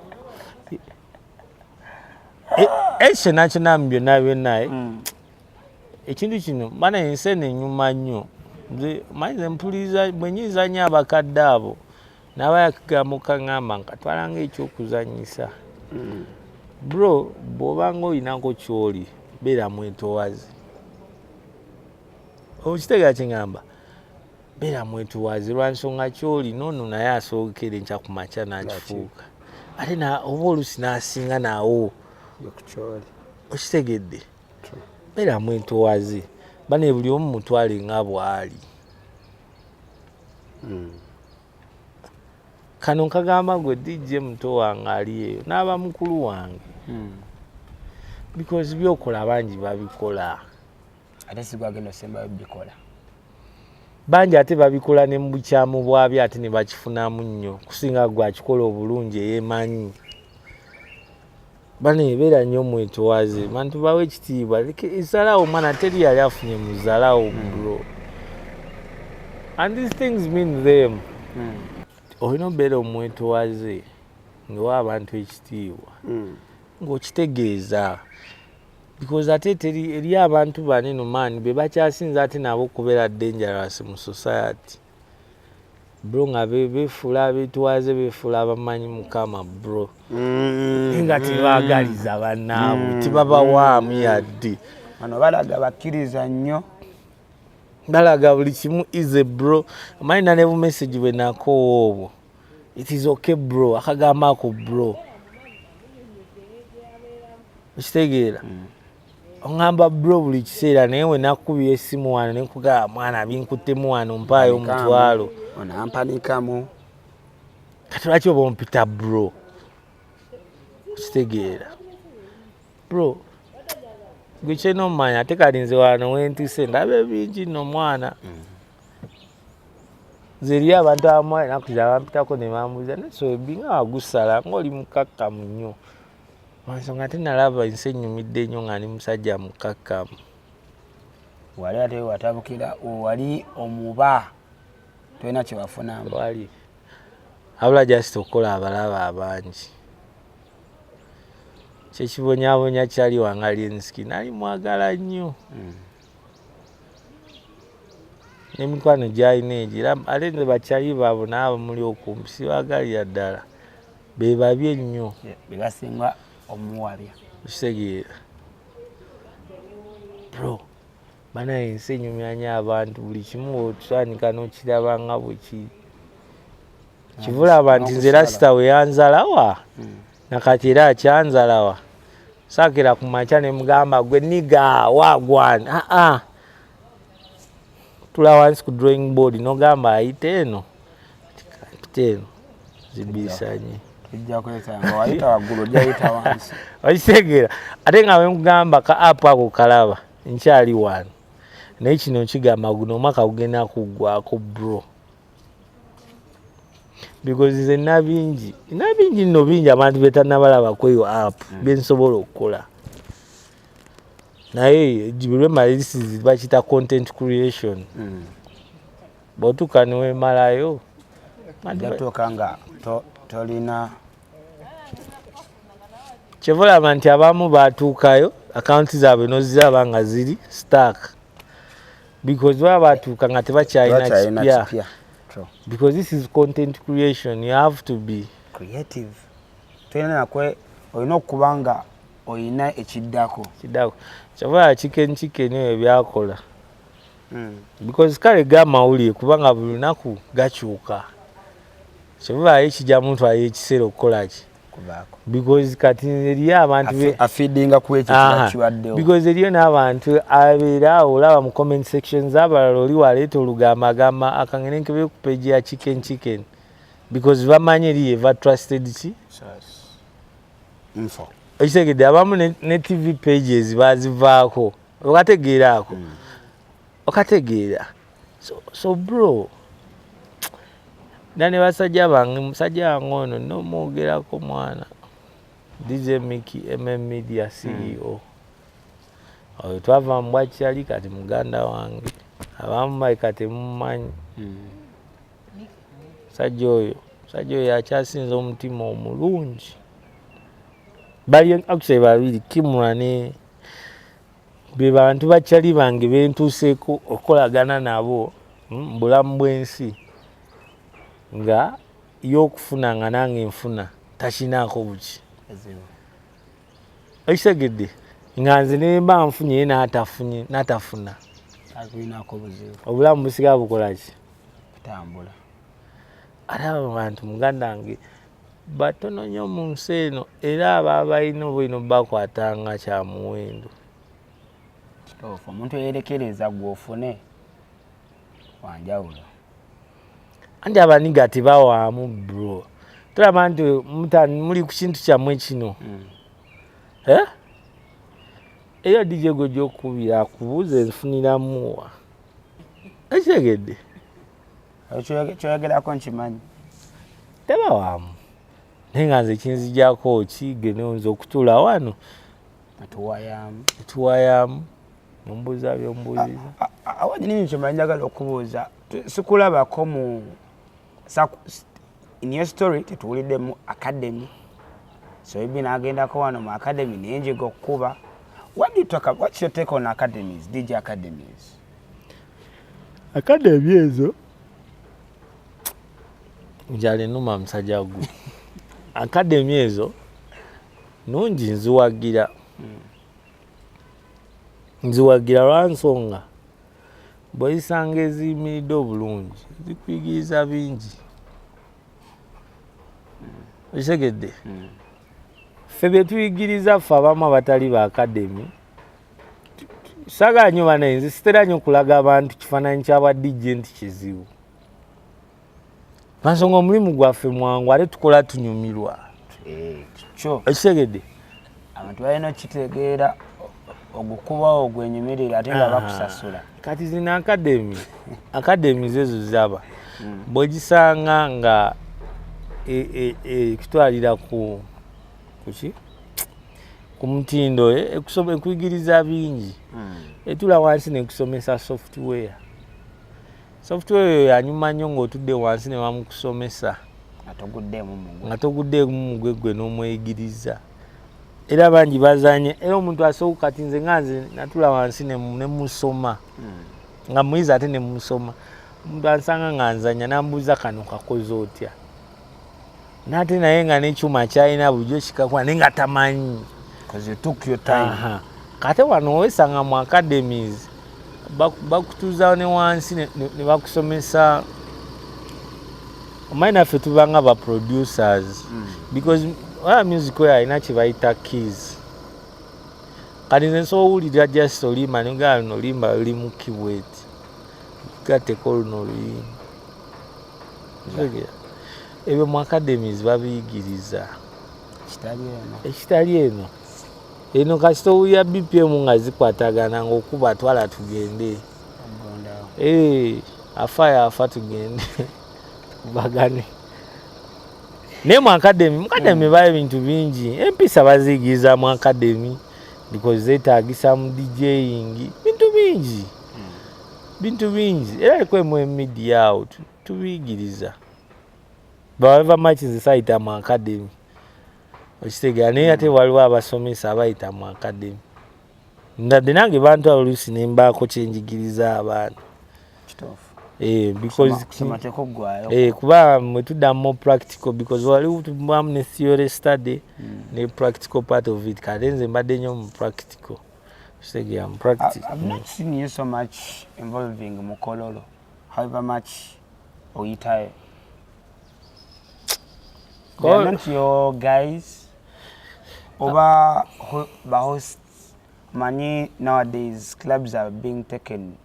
Speaker 1: Ekyo kyonna mu byonna byonna, eh, ekintu kino mana ensi eno enyuma nnyo. Nze manyi, nze mpuliriza bwe nyiiza nnyo abakadde abo n'abayakigambo kaŋŋamba nkatwala ng'ekyokuzannyisa. Bro, bw'obanga olinako kyoli, beera mwetowaze. Okitegeera kyeŋŋamba? Beera mwetowaze lwa nsonga kyoli noono naye asookera enkya ku makya n'akifuuka, ate oba oluusi n'asinga naawo.
Speaker 2: Ekukyoli.
Speaker 1: Okitegedde? Beera mwetowaze bane, buli omu mutwale nga bw'ali. Kano nkagamba gwe DJ muto wange ali eyo n'aba mukulu wange, because byokola bangi babikola.
Speaker 2: Ate sigwagenda osembayo bikola.
Speaker 1: Bangi ate babikola ne mu bukyamu bwabyo, ate ne bakifunamu nnyo kusinga gwe akikola obulungi eyeemanyi. Bane, beera nnyo mwetowaze, bantu bawe ekitiibwa. Esalawo omwana teri yali afunye muzalawo, bro, and these things mean them. Olina obeera omwetowaze ng'owa abantu ekitiibwa, ng'okitegeeza, because ate teri eri abantu baneno maani be bakyasinza ate nabo okubeera dangerous mu society, bro, nga befuula abeetwaze, befuula abamanyi Mukama, bro, naye nga tebaagaliza bannaabwe, tebabawaamu yadde.
Speaker 2: Bano balaga bakkiriza nnyo.
Speaker 1: Balaga buli kimu easy, bro. Omanyi na ne bu message bwe nakoowa obwo, it is okay, bro, akagamba ako, bro. Okitegeera? Oŋŋamba bro buli kiseera, naye we nakubira essimu wano nenkugamba mwana binkuttemu wano, mpaayo omutwalo.
Speaker 2: Onampanikamu.
Speaker 1: Kati lwaki oba ompita bro? Okitegeera, bro? Gwe kyena omumanya, ate kati nze wano wentuse ndaba ebingi nno mwana. Nze eri abantu abamu enaku zabampitako ne bambuuza, nasobi nga wagusala ngaoli mukakkamu nnyo. Lwansonga ate nalaba ensi ennyumidde nnyo nga ndi musajja mukakkamu.
Speaker 2: Wali ate watabukira wali omuba tolina kyewafunamu.
Speaker 1: Wali abula just okukola abalaba abangi kyekibonyabonya. Kyali wange Alien Skin nali mwagala nnyo n'emikwano gyalina egyo, era ate nze bakyali baabo naabo muli okumpi sibagalira ddala, be babi ennyo.
Speaker 2: Bebasinga omuwabya.
Speaker 1: Okitegeera, bro? Banaye ensi enyumya nnyo abantu. Buli kimu otandika n'okiraba nga bwe kiri. Kivulaba nti nze rasita we yanzalawa, nakati era akyanzalawa. Saakira ku makya ne mugamba gwe nigga wagwan aa tula wansi ku drawing board nogamba ayite eno, mpite eno zibisanye.
Speaker 2: Tujja kwesanga wayita waggulu, ojja yita wansi.
Speaker 1: Okitegeera? Ate nga bwemugamba ka app ako kalaba nkyali wano, naye kino nkigamba guno omwaka gugenda kuggwako, bro. Because nze nina bingi, nina bingi nno, bingi abantu betannabalabako eyo app byensobola okukola, naye lwemalisizi bakiyita content creation. Bw'otuuka niwemalayo.
Speaker 2: Ojja nga tolina.
Speaker 1: Kyeva olaba nti abamu batuukayo, akawunti zaabwe noziraba nga ziri stuck because baba batuuka nga tebakyalina
Speaker 2: tebakyalina
Speaker 1: kipya.
Speaker 2: Kipya. True.
Speaker 1: Because this is content creation, you have to be
Speaker 2: creative. Tolina nakwe, olina okuba nga olina ekiddako.
Speaker 1: Kiddako. Kyeva olaba Chicken Chicken eyo byakola because kale gamawulire, kubanga buli lunaku gakyuka. Kyeva olaba ekijja muntu ekiseera okukola ki?
Speaker 2: Kubaako.
Speaker 1: Because kati eriyo abantu
Speaker 2: afeedinga ku ekyo kiba kibaddewo.
Speaker 1: Because eriyo n'abantu abeera awo, olaba mu comment sections abalala, oli waleeta olugamba, agamba akangene nkebe ku page ya Chicken Chicken because bamanyi eri eva trusted ki.
Speaker 2: Info.
Speaker 1: Ekitegedde, abamu ne TV pages bazivaako, okategeera ako, okategeera. So bro, na ne basajja bange, musajja wange ono nomwogerako, mwana DJ Miki, MM Media CEO oyo, twava mu bwakyali, kati muganda wange, abamu baleka temumanyi. Musajja oyo, musajja oyo akyasinza omutima omulungi. Bali actually babiri, Kimura ne be bantu bakyali bange bentuuseeko okukolagana nabo mu bulamu bw'ensi, nga y'okufuna nga nange nfuna takinaako buki. Ekitegedde, nga nze nemba nfunye, ye n'atafunye, n'atafuna.
Speaker 2: Akulinako buzibu.
Speaker 1: Obulamu busigala bukola ki?
Speaker 2: Kutambula.
Speaker 1: Ate abo bantu, muganda wange, batono nnyo mu nsi eno, era abo abalina obulina obakwatanga kya muwendo.
Speaker 2: Kituufu, omuntu eyerekereza gwe ofune wanjawulo.
Speaker 1: Anti abaniga tebawaamu, bro. Tolaba nti muli ku kintu kyammwe kino. Eh? Era DJ gwe gyokubira akubuuza enfuniramuwa, ekitegedde?
Speaker 2: Kyoyogerako nkimanyi.
Speaker 1: Tebawaamu, naye nga nze kinzijako ki, genonza okutuula wano.
Speaker 2: Atuwayamu.
Speaker 1: Tuwayamu, nombuuza byombuuziza.
Speaker 2: Awanyini nkimanyi, njagala okubuuza, sikulabako mu in your story, tetuwuliddemu academy. So ebi nagendako wano mu academy nenjiga okukuba. What do you talk about? What's your take on academies, DJ academies?
Speaker 1: Academy ezo, njala enuma musajja gwe. Academy ezo nungi, nziwagira, nziwagira lwansonga bwezisanga eziyimiridde obulungi zikuyigiriza bingi, okitegedde? Ffe byetuyigiriza ffe abamu abatali ba academy, saagala nnyo banaye, nze sitera nnyo okulaga abantu kifaananyi kyaba DJ nti kizibu, lwansonga omulimu gwaffe mwangu ate tukola tunyumirwa.
Speaker 2: Kyo.
Speaker 1: Okitegedde?
Speaker 2: Abantu balina okitegeera, ogukubawo gwenyumirira ate nga bakusasula.
Speaker 1: Kati zino academy, academies ezo zaba bwegisanga nga ekutwalira ku kuki, ku mutindo, ekuyigiriza bingi. Etula wansi nekusomesa software. Software eyo yanyuma nnyo ng'otudde wansi ne bamukusomesa.
Speaker 2: Nga toguddeemu mugwe.
Speaker 1: Nga toguddeemu mugwe gwe n'omweyigiriza, era bangi bazanye, era omuntu asobola. Kati nze nga nze natula wansi ne musoma nga muyizi, ate ne musoma, omuntu ansanga nga nzanya nambuuza, "Kano kakoze otya?" Nate naye nga n'ekyuma kyalina bulijjo kikakola, naye nga tamanyi.
Speaker 2: Because you took your time.
Speaker 1: Aha. Kate wano wesanga mu academies bakutuuza ne wansi ne bakusomesa. Omanyi naffe tubanga ba producers because ola music oyo alina kye bayita keys. Kati nze nsobola owulira just oluyimba nogamba, "Luno oluyimba luli mu key bweti, gatteko luno oluyimba." Kitegeera? Ebyo mu academies babiyigiriza.
Speaker 2: Kitali eno.
Speaker 1: Ekitali eno, eno kasita owulira BPM nga zikwatagana ngaokuba, twala tugende.
Speaker 2: Ogondawo.
Speaker 1: Eh, afa yaafa, tugende bagane. Naye mu academy, mu academy bayo ebintu bingi. Empisa baziyigiriza mu academy because zeetagisa mu DJing, bintu bingi, bintu bingi. Era aliko emu media awo tubiyigiriza. However much nze sayita mu academy, okitegeera? Naye ate waliwo abasomesa abayita mu academy. Ndadde nange bantu abo oluusi nembaako kyenjigiriza abaana.
Speaker 2: Kituufu.
Speaker 1: Eh, because
Speaker 2: kusoma tekuggwayo.
Speaker 1: Eh, kuba mwe tudda more practical, because waliwo tubamu ne theory study ne practical part of it. Kale nze mbadde nnyo mu practical, kitegeera? Mu practice.
Speaker 2: I've not seen you so much involving Mukololo, however much oyitayo. They are not your guys oba ba hosts. Manyi nowadays clubs are being taken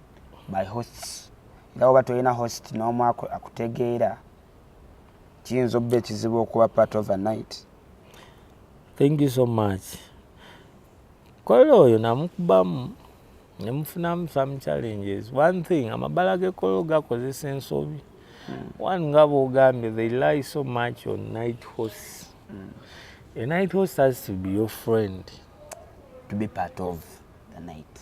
Speaker 2: by hosts, era oba tolina host n'omu akutegeera, kiyinza okuba ekizibu okuba part of a night.
Speaker 1: Thank you so much. Kololo oyo namukubamu nemufunamu some challenges. One thing, amabala g'ekololo gakozesa ensobi. One, nga bwogambye, they lie so much on night hosts. A night host has to be your friend
Speaker 2: to be part of the night.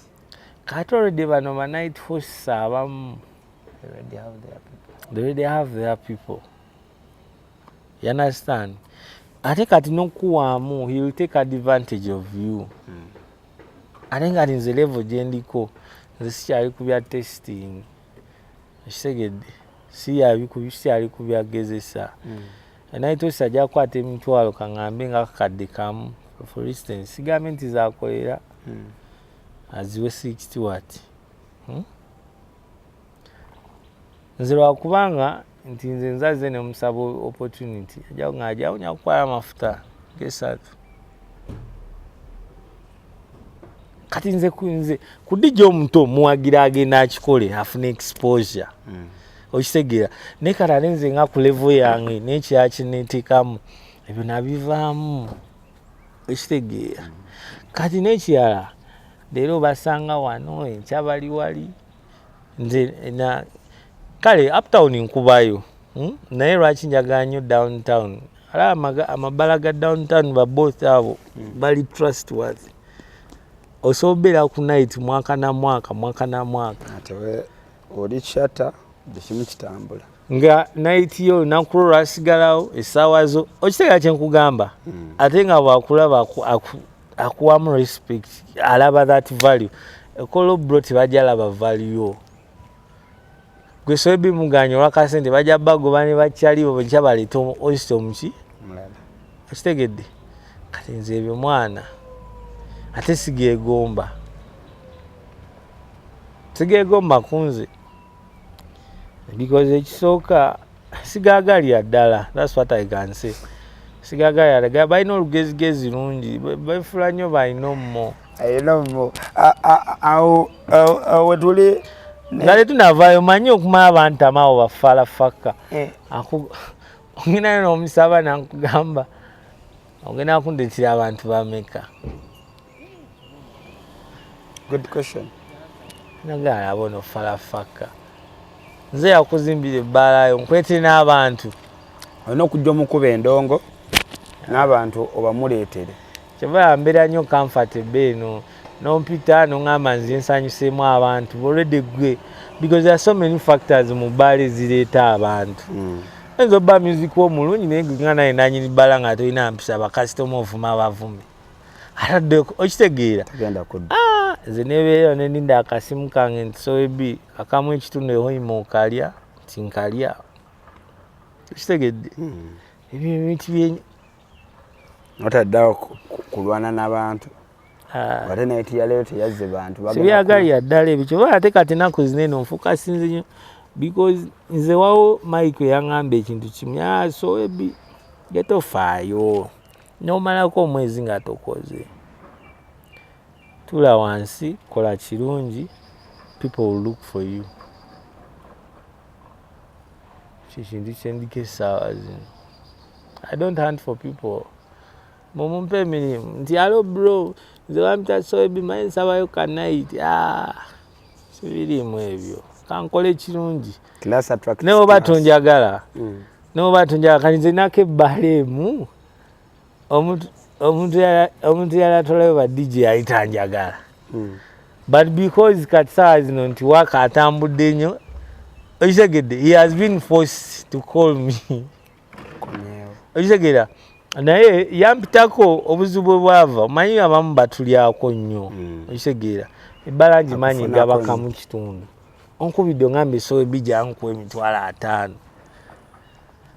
Speaker 1: Kati already bano ba night hosts abamu
Speaker 2: they already have their people.
Speaker 1: They already have their people, you understand? Ate kati nokuwaamu, he will take advantage of you. Ate nga nze level gyendiko, nze sikyali ku bya testing, ekitegedde? Sikyali ku byagezesa. Night host ajja kukwata emitwalo, kaŋŋambe nga kakadde kamu, for instance, sigambe nti zakolera, aziwe 60 what. Nze lwakubanga nti nze nzaze nemusaba opportunity, ajja nga ajja nyakukwala amafuta gesatu. Kati nze nze ku DJ omuto muwagira agenda akikole afune exposure, okitegeera? Naye kati ate nze nga ku level yange n'ekyakineetekamu, ebyo nabivaamu, okitegeera? Kati n'ekirala, leero basanga wano, enkya bali wali. Nze na kale uptown nkubayo, Naye lwaki njagala nnyo downtown? Ala amabala ga downtown, baboth abo bali trustworthy. Osobola obeera ku night mwaka na mwaka, mwaka na mwaka.
Speaker 2: Ate oli kyata buli kimu kitambula.
Speaker 1: Nga night yo olunaku lwo lwasigalawo, essaawa zo, okitegeera kyenkugamba? Ate nga bwakulaba akuwamu respect, alaba that value. Ekola bro, tebajja laba value yo. Gwe sobe bimuganya olwakasente, bajja bagoba ne bakyalibo bwenkya baleeta oyisita omuki.
Speaker 2: Mulala.
Speaker 1: Okitegedde? Kati nze ebyo mwana ate sigeegomba, sigeegomba kunze, because ekisooka sigaagalira ddala. That's what I can say, sigaagalira ddala. Balina olugezigezi lungi, befula nnyo balina ommo.
Speaker 2: Ayina mo awo awo wetuli.
Speaker 1: Nga tetunavaayo, manyi okumala bantama abo bafaala fakka.
Speaker 2: Eh.
Speaker 1: Ogendayo n'omusaba nankugamba ogenda kundetera abantu bameka?
Speaker 2: Good question.
Speaker 1: Nagala abo no fala fakka, nze yakuzimbira ebbaalayo nkwete n'abantu.
Speaker 2: Olina okujja omukuba endongo n'abantu obamuleetere.
Speaker 1: Kyova yambeera nnyo comfortable eno, nompita noŋŋamba nze nsanyuseemu abantu already gwe, because there are so many factors mu bbaala ezireeta abantu. Oyinza obba music omulungi, naye gwe nga naye nanyini bbaala nga tolina mpisa, bakasitoma ovuma bavume, atadde, okitegeera?
Speaker 2: Tagenda kudda.
Speaker 1: Ah, nze nebeera neninda akasimu kange nti soebi akamu ekitundu ehoima okalya nti nkalya, okitegedde? Ebyo ebintu bye.
Speaker 2: Otaddawo kulwana n'abantu.
Speaker 1: Ah,
Speaker 2: ate naye tiyaleero teyazze bantu bagenda.
Speaker 1: Sibyagalira ddala ebyo. Kyova ate kati ennaku zino eno nfuuka sinze nnyo, because nze wawo Mike yaŋŋamba ekintu kimu, ah, soebi getofaayo n'omalako omwezi nga tokoze, tuula wansi, kola kirungi, people will look for you. Kyekintu kyendiko essaawa zino. I don't hunt for people. Mumumpe emirimu nti hello bro, nze bampita Soebi, manyi nsabayo ka night. Ah, sibirimu ebyo, kankole kirungi.
Speaker 2: Class attracts
Speaker 1: naye oba
Speaker 2: class.
Speaker 1: Tonjagala. Noba tonjagala, kati nze nako ebbaala emu, omuntu yali atolayo ba DJ yali tanjagala, but because kati saawa zino nti waka atambudde nnyo, okitegedde, he has been forced to call me.
Speaker 2: Komyewo.
Speaker 1: Okitegeera? Naye yampitako obuzibu bwe bwava, omanyi abamu batulyako nnyo. Okitegeera, ebbala ngimanyi.
Speaker 2: Akufunako.
Speaker 1: Gabakamu kitundu onkubidde, ongambye sowe bijja nkuwa 50,000,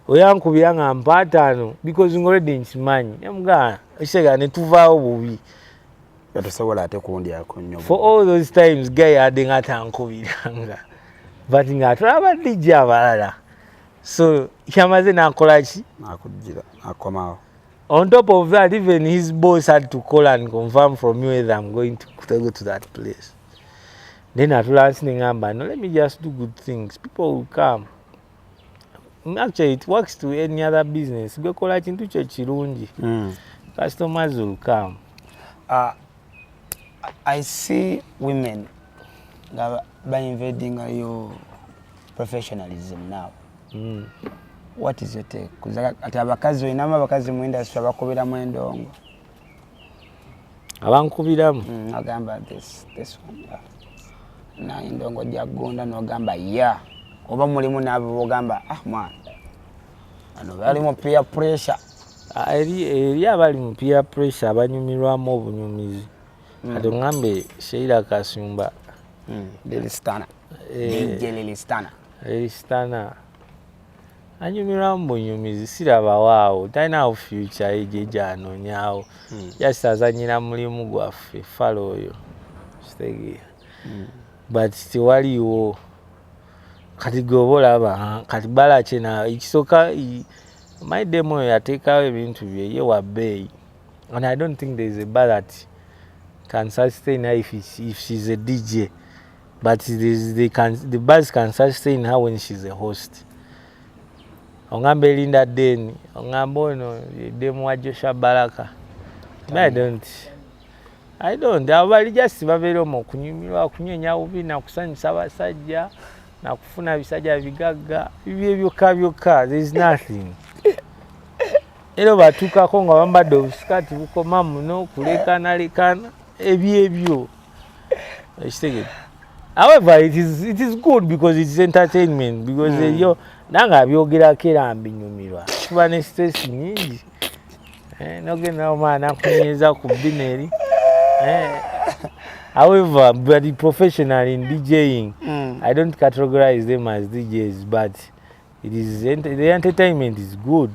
Speaker 1: oyankubira nga mpa 50 because ngolredde nkimanyi, nemugaa, okitegeera, netuvaawo bubi.
Speaker 2: Tosobola ate kundyako nnyo.
Speaker 1: For all those times guy adde nga tankubiranga, but nga atulaba DJ abalala, so kyamaze nakolaki?
Speaker 2: Nakugira akomawo.
Speaker 1: On top of that, even his boss had to call and confirm from me whether I'm going to go to that place. Then atula nsi neŋŋamba, "No, let me just do good things, people will come." Actually, it works to any other business. Gwekola kintu kyo kirungi, customers will come.
Speaker 2: I see women nga ba invading your professionalism now. What is your take? Kati abakazi, olinamu abakazi mu industry abakubiramu endongo?
Speaker 1: Abankubiramu?
Speaker 2: Agamba this one, yeah. Na endongo jagunda nogamba ya oba mulimu n'abo bogamba, "Ah mwana, bano bali mu peer pressure."
Speaker 1: Ah, eri abali mu peer pressure abanyumirwamu obunyumizi. Kati oŋŋambe Sheila Kasumba.
Speaker 2: Lilistana.
Speaker 1: Eh.
Speaker 2: DJ Lilistana.
Speaker 1: Eristana anyumirwamu bunyumizi, sirabawaawo, talinawo future egyo gyanoonyaawo. Just azanyira mulimu gwaffe fala oyo, kitegeera? But tewaliiwo. Kati gwe oba olaba, ah, kati balaki na ekisooka maidemu oyo yateekawo ebintu bye ye wa bbeeyi, and I don't think there is a bar that can sustain her if she's a DJ, but the bars can sustain her when she's a host. Ongamba Erinda Den, ongamba ono demu wa Joshua Baraka. Me, I don't, abo bali just babeera omwo okunyumirwa, kunywenya bubi, nakusanyusa abasajja, nakufuna bisajja bigagga, bibye byokka byokka. There is nothing. Era batuukako nga bambadde obusikati bukoma muno kulekanalekana, ebyebyo, ekitegedde? However, it is good because it's entertainment, because eriyo nange abyogerako era mbinyumirwa. Tuba ne stress nyingi. Eh, nogenda omwana nakunyeza ku bineri. Eh, however, but professional in DJing, I don't categorize them as DJs, but the entertainment is good.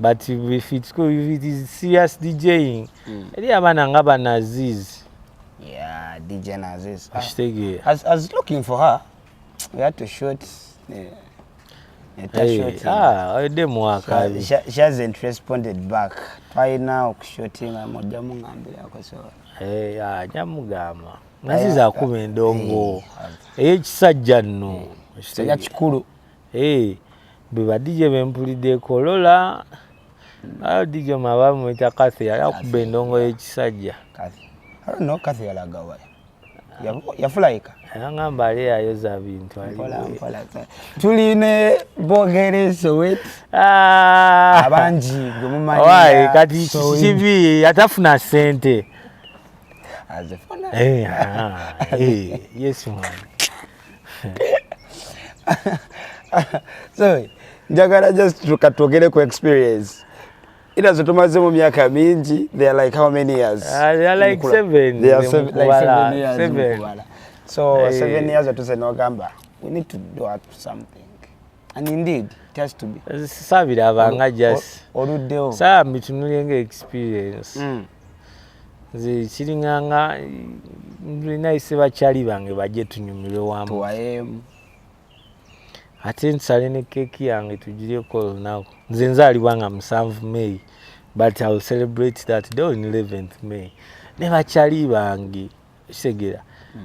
Speaker 1: But if it's good, if it is serious DJing, eri abaana nga banaziz.
Speaker 2: Yeah, DJ Naziz. Ah,
Speaker 1: Okitegeera?
Speaker 2: I was looking for her. We had to shoot.
Speaker 1: Hey,
Speaker 2: Shooting.
Speaker 1: ah, oyedde muwakabi.
Speaker 2: She hasn't responded back. Twalina okushootinga, mujja muŋŋambirako, so.
Speaker 1: Eh, ah, ajja mugamba Naziz akuba endongo ey'ekisajja nno.
Speaker 2: Kisajja kikulu.
Speaker 1: Eh, bwe ba DJ bempuliddeko Lola, ayo DJ maba bamuyita Kathy, yali akuba endongo y'ekisajja.
Speaker 2: Kathy. I don't know Kathy yalaga wa. Yafulayika.
Speaker 1: Yangamba ali ayoza bintu ali.
Speaker 2: Mpola mpola. Tuli ne Bogere Sowet.
Speaker 1: Ah!
Speaker 2: Abangi gwe mumanyi.
Speaker 1: Why, kati kibi atafuna ssente.
Speaker 2: Azifuna.
Speaker 1: Eh, ah, eh, yes man.
Speaker 2: So njagala just tukatwogere ku experience ila zo tumaze mu myaka mingi. They are like how many years?
Speaker 1: They are like
Speaker 2: Mukula.
Speaker 1: 7.
Speaker 2: They are seven, like
Speaker 1: Mukubala,
Speaker 2: 7 years.
Speaker 1: 7.
Speaker 2: Mukubala. So
Speaker 1: Eh.
Speaker 2: 7 years otuse nogamba we need to do up something, and indeed it has to be.
Speaker 1: Saabirabanga just
Speaker 2: Oluddewo.
Speaker 1: Saa mbitunulye nga experience. Nze kiringanga nayise bakyali bange bajje tunyumirwe wamu.
Speaker 2: Tuwayeemu.
Speaker 1: Ate nsale ne keeki yange tugiryeko olunaku. Nze nzaalibwa nga 7 May, but I will celebrate that day on 11th May ne bakyali bange, kitegeera?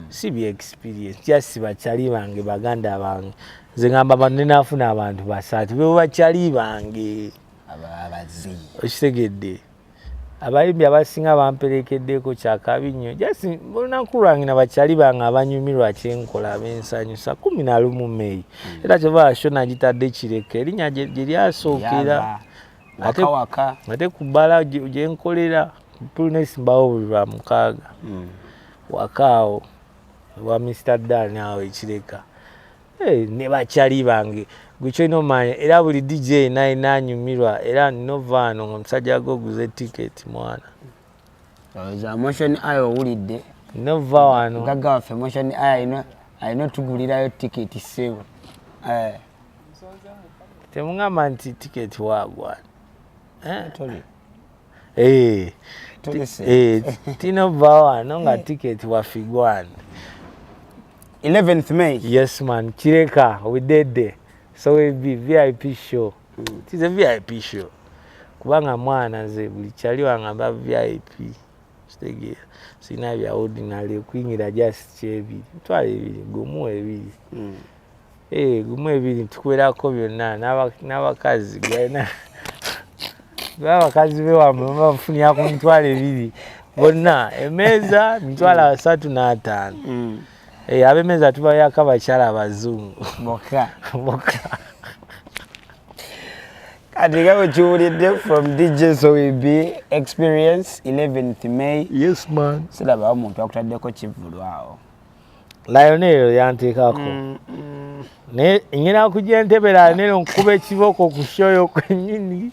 Speaker 1: Si bya experience, just bakyali bange, baganda bange. Nze ngamba bano nenaafuna abantu basatu bebo bakyali bange.
Speaker 2: Abaziyi.
Speaker 1: Okitegedde? Abayimbi abasinga bamperekeddeko, kyakabi nnyo. Just olunaku lwange nabakyali bange abanyumirwa kyenkola, abensanyusa, 11 May. Era kyova show nagitadde Kireka, erinnya gye lyasookera.
Speaker 2: Waka waka.
Speaker 1: Ate ku bbala gyenkolera tunesimbawo buli lwa mukaaga, waka awo wa Mr Dan awo ekireka. Eh, ne bakyali bange gwe kyolina omanya, era buli DJ nalina anyumirwa, era nova ano nga omusajja goguze tiketi mwana.
Speaker 2: Olowooza Motion Eye owulidde?
Speaker 1: Nova wano.
Speaker 2: Mugagga waffe Motion Eye alina otugulirayo tiketi, ssebo. Eh,
Speaker 1: Temugamba nti tiketi wagwana. Eh?
Speaker 2: Toli
Speaker 1: Eh,
Speaker 2: toli ssebo.
Speaker 1: Eh, tinova wano nga tiketi wafigwana.
Speaker 2: 11th May.
Speaker 1: Yes man, Kireka, we did there. So we be VIP show. It is a VIP show. Kubanga mwana nze buli kyali wangamba VIP. Kitegeera, sirina bya ordinary okuyingira, just kyebiri, 20,000, gumu ebiri. Eh, gumu ebiri tukuwerako byonna n'abakazi gwalina abakazi bewamwe bafunira ku 20,000 bonna, emmeeza 350,000. Eh, ab'emmeeza tubayako abakyala abazungu.
Speaker 2: Bokka.
Speaker 1: Bokka.
Speaker 2: Kati nga bwe kiwulidde from DJ Sowebi Experience, 11th May.
Speaker 1: Yes man.
Speaker 2: Sirabawo omuntu akutaddeko kivvulu awo.
Speaker 1: Lionel yanteekako, naye ngenda kujja entebe Lionel nkuba ekiboko ku show yo kwennyini,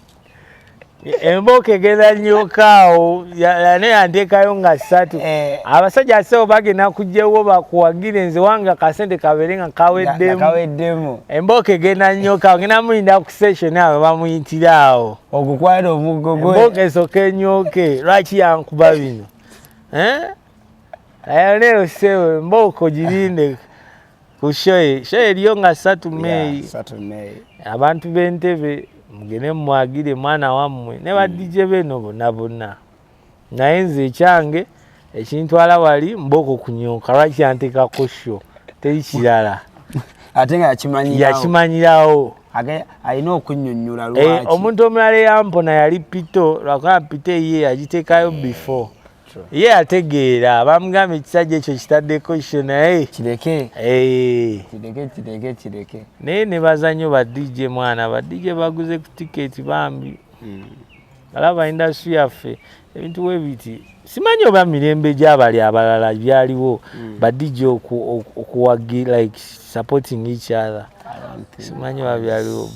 Speaker 1: embooko egenda nnyokaawo. Lionel yanteekayo nga ssatu.
Speaker 2: Eh.
Speaker 1: Abasajja asewo bagenda kujjawo bakuwagire, nze wange akasente kabeere nga kaweddemu.
Speaker 2: Kaweddemu.
Speaker 1: Embooko egenda nnyokaawo, ngenda muyinda ku session awo bamuyitira awo.
Speaker 2: Okukwata omuggo gwe.
Speaker 1: Embooko esooka enyoke, lwaki yankuba bino? Eh? Lionel sewe embooko girinde ku show ye, show eriyo nga 3 May.
Speaker 2: Yeah, 3 May.
Speaker 1: Abantu b'entebe mugende mumwagire mwana wammwe ne ba DJ beno bonna bonna, naye nze ekyange ekintwala wali mbooko kunyoka, lwaki yanteekako show, teri kirala.
Speaker 2: Ate nga yakimanyirawo.
Speaker 1: Yakimanyirawo.
Speaker 2: Alina okunnyonnyola
Speaker 1: Eh,
Speaker 2: lwaki.
Speaker 1: Omuntu omulala eyampona yali Pito, lwakuba Pito ye yagiteekayo before.
Speaker 2: True.
Speaker 1: Ye yategeera, bamugamba ekisajja ekyo kitaddeko show naye
Speaker 2: Kireke.
Speaker 1: Eh,
Speaker 2: Kireke, kireke, kireke.
Speaker 1: Naye nebaza nnyo ba DJ mwana, ba DJ baguze ku tiketi bambi. Alaba industry yaffe ebintu we biti, simanyi oba mirembe gyabali abalala byaliwo, ba DJ okuwagi, like supporting each other.
Speaker 2: I don't think.
Speaker 1: Simanyi oba byaliwo.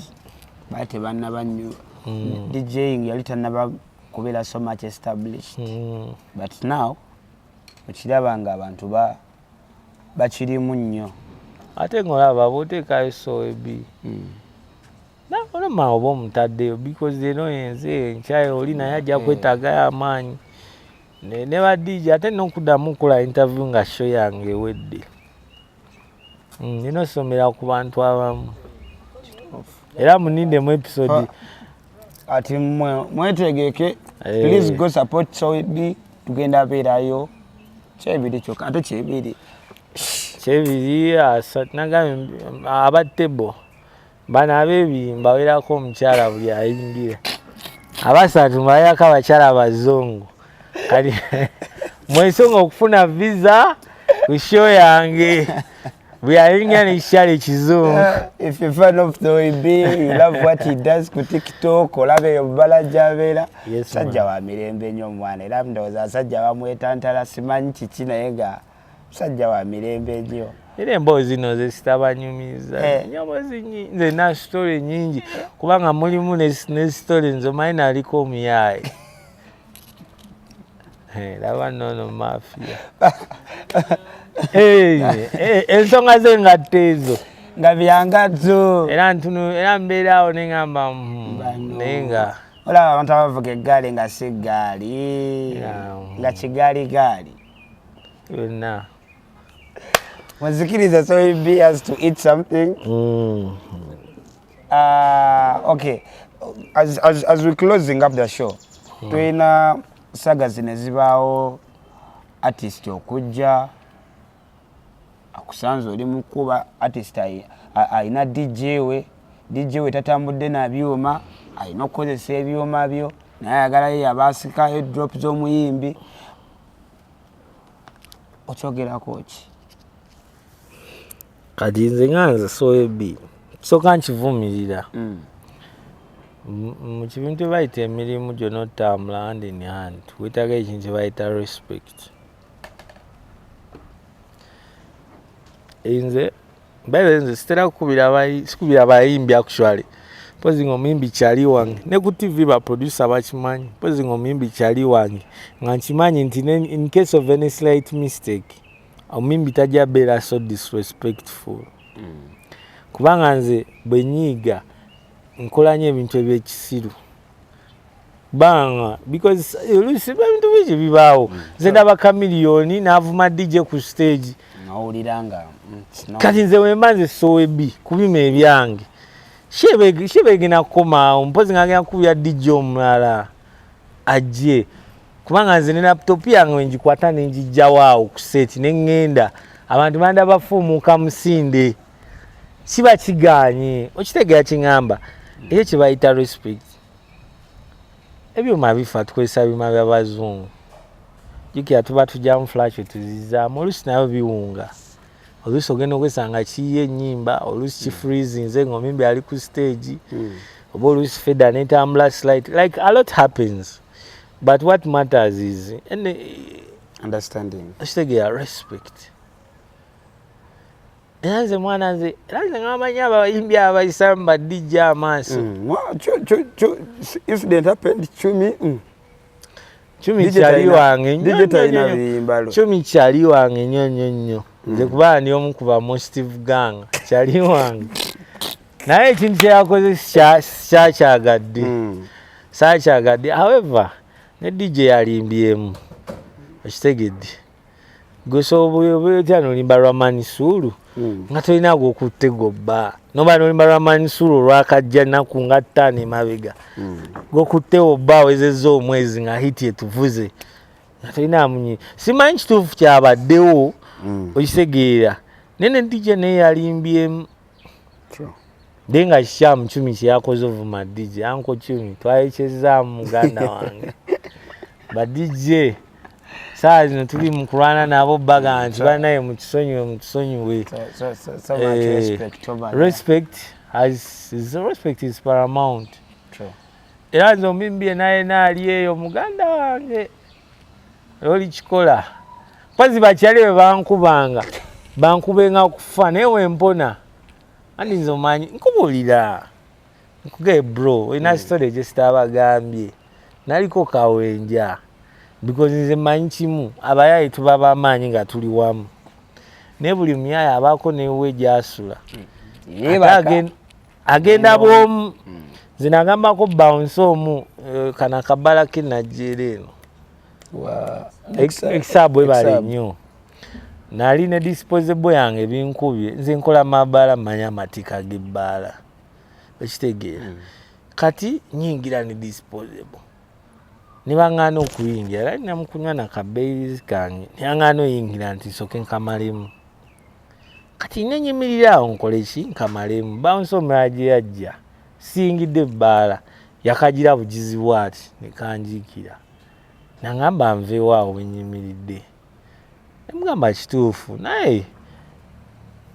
Speaker 2: Baali tebannaba nnyo. DJing yali tannaba kubeera so much established. But now okiraba nga abantu bakirimu nnyo.
Speaker 1: Ate ngaolaba bwoteekayo soebi olama oba omutaddeyo because eno ensi enkyayi oli naye ajja kwetaagayo amaanyi ne ba DJ. Ate nokuddamu okukola interview nga show yange ewedde. Nina osomera ku bantu abamu, era munindemu episode.
Speaker 2: Ati mmwe mwetegeke.
Speaker 1: Eh.
Speaker 2: Please go support Sowebi, tugenda beerayo kyebiri kyokka, ate kyebiri.
Speaker 1: Kyebiri nagambye aba table bano abebiri mbawerako omukyala buli ayingira, abasatu mbawerako abakyala abazungu. Kati mwesonga okufuna visa ku show yange, buli ayingira nekikyala ekizungu.
Speaker 2: If you're fan of Sowebi, you love what he does ku TikTok, olaba eyo bbala gy'abeera.
Speaker 1: Yes,
Speaker 2: Musajja
Speaker 1: man.
Speaker 2: wa mirembe nnyo omwana, era ndowooza abasajja bamwetantala, simanyi kiki, naye nga musajja wa mirembe nnyo.
Speaker 1: Era emboozi zino ze zitabanyumiza.
Speaker 2: Eh.
Speaker 1: Emboozi nze na story nyingi, kubanga mulimu ne story nze omanyi naliko omuyaaye. Eh, laba nono mafia. Eh, eh, ensonga ze ngatta ezo.
Speaker 2: Nga byangazo.
Speaker 1: Era ntunu era mbeera awo neŋŋamba
Speaker 2: Bano.
Speaker 1: naye nga
Speaker 2: Olaba abantu abavuga eggaali nga si ggaali, nga kigaali gaali.
Speaker 1: Byonna.
Speaker 2: Muzikiriza Sowebi has to eat something. Okay, as we closing up the show, tulina saga zino ezibaawo, artist okujja akusanze oli mukuba, artist ayina DJ we, DJ we tatambudde na byuma, alina okukozesa ebyuma byo. Naye ayagalayo yabasikayo drop z'omuyimbi. Okyogerako ki?
Speaker 1: Kati nze nga nze Sowebi, kisooka nkivumirira. Mu kibintu ebayita emirimu gyonna otambula hand in hand, weetaaga ekintu kye bayita respect. Nze by nze sitera sikubira bayimbi actually, mpozi nga omuyimbi kyali wange. Ne ku TV ba producer bakimanyi, mpozi nga omuyimbi kyali wange, nga nkimanyi nti in case of any slight mistake omuyimbi tajja beera so disrespectful. Kubanga nze bwe nyiiga nkola nnyo ebintu ebyekisiru, banga because oluusi ebintu bingi bibaawo. Nze ndaba Chameleone n'avuma DJ ku stage.
Speaker 2: Nawulira nga
Speaker 1: Kati nze wemba nze Sowebi kubima ebyange shebegenda kukomaawo, mpozi nga agenda kukubira DJ omulala ajje, kubanga nze ne laptop yange wengikwata nenjijjawo awo ku set ne ŋŋenda, abantu banda bafuumuuka musinde, kiba kigaanye. Okitegeera kiŋŋamba? Ekyo kye bayita respect. Ebyuma bifa, tukozesa byuma byabazungu. Jjukira tuba tujjamu flash tuzizaamu, oluusi nayo biwunga, oluusi ogenda okwesanga kiyiye ennyimba, oluusi kifreezinze ng'omuyimbi ali ku stage, oba oluusi fader netambula slight, like a lot happens. But what matters is
Speaker 2: understanding.
Speaker 1: Okitegeera? Respect. Era nze mwana nze, era nze ngamanyi abayimbi abayisamu ba DJ amaaso.
Speaker 2: Incident happened Chumi.
Speaker 1: Chumi kyali wange nnyo, Chumi kyali wange nnyo nnyo nnyo. Nze kuba ndi omu ku ba Mostive Gang, kyali wange, naye ekintu kyeyakoze sikyakyagadde, saakyagadde. However ne DJ yalimbyemu, okitegedde? Gwesobola nolimba lwa Manisuulu nga tolina gwokutte gobba, noba nolimba lwa Manisuulu olwakajja nnaku nga 5 emabega, gwokutte obba awezezza omwezi nga hit etuvuze nga tolina munyi. Simanyi kituufu kyabaddewo, okitegeera? Naye ne DJ naye yalimbyemu, naye nga kikyamu Chumi kyeyakoze ovuma DJ. Anko Chumi twayekyezaamu muganda wange. Ba DJ saa zino tuli mu kulwana nabo, baga nti banaye mutusonyiwe, mutusonyiwe. Respect is paramount. Era nze omuyimbi naye naali eyo muganda wange oli kikola mpozi bakyali bwe bankubanga bankubenga kufa, naye wempona andi nze omanyi nkubuulira nkugaye bro, olina story gyesitabagambye. Naliko kawenja because nze mmanyi kimu, abayaye tuba bamaanyi nga tuli wamu, naye buli muyaye abaako newe gyasula agenda bwomu. Nze nagambako bounce omu kana kabala ke najjeera eno ekisabu ebale nnyo, nali ne disposable yange binkubye. Nze nkola mabaala, mmanyi amateeka g'ebbaala, okitegeera? Kati nyingira ne disposable ne baŋŋaana okuyingira, era nina mukunywa nakabeirizi kange, ne baŋŋaana oyingira nti nsooke nkamalemu. Kati nenyimirira awo nkole ki? Nkamalemu. Bounce omulala gye yajja siyingidde ebbaala, yakagira bugizi bwati ne kanjiikira, nangamba nveewo awo wenyimiridde. Nemugamba kituufu, naye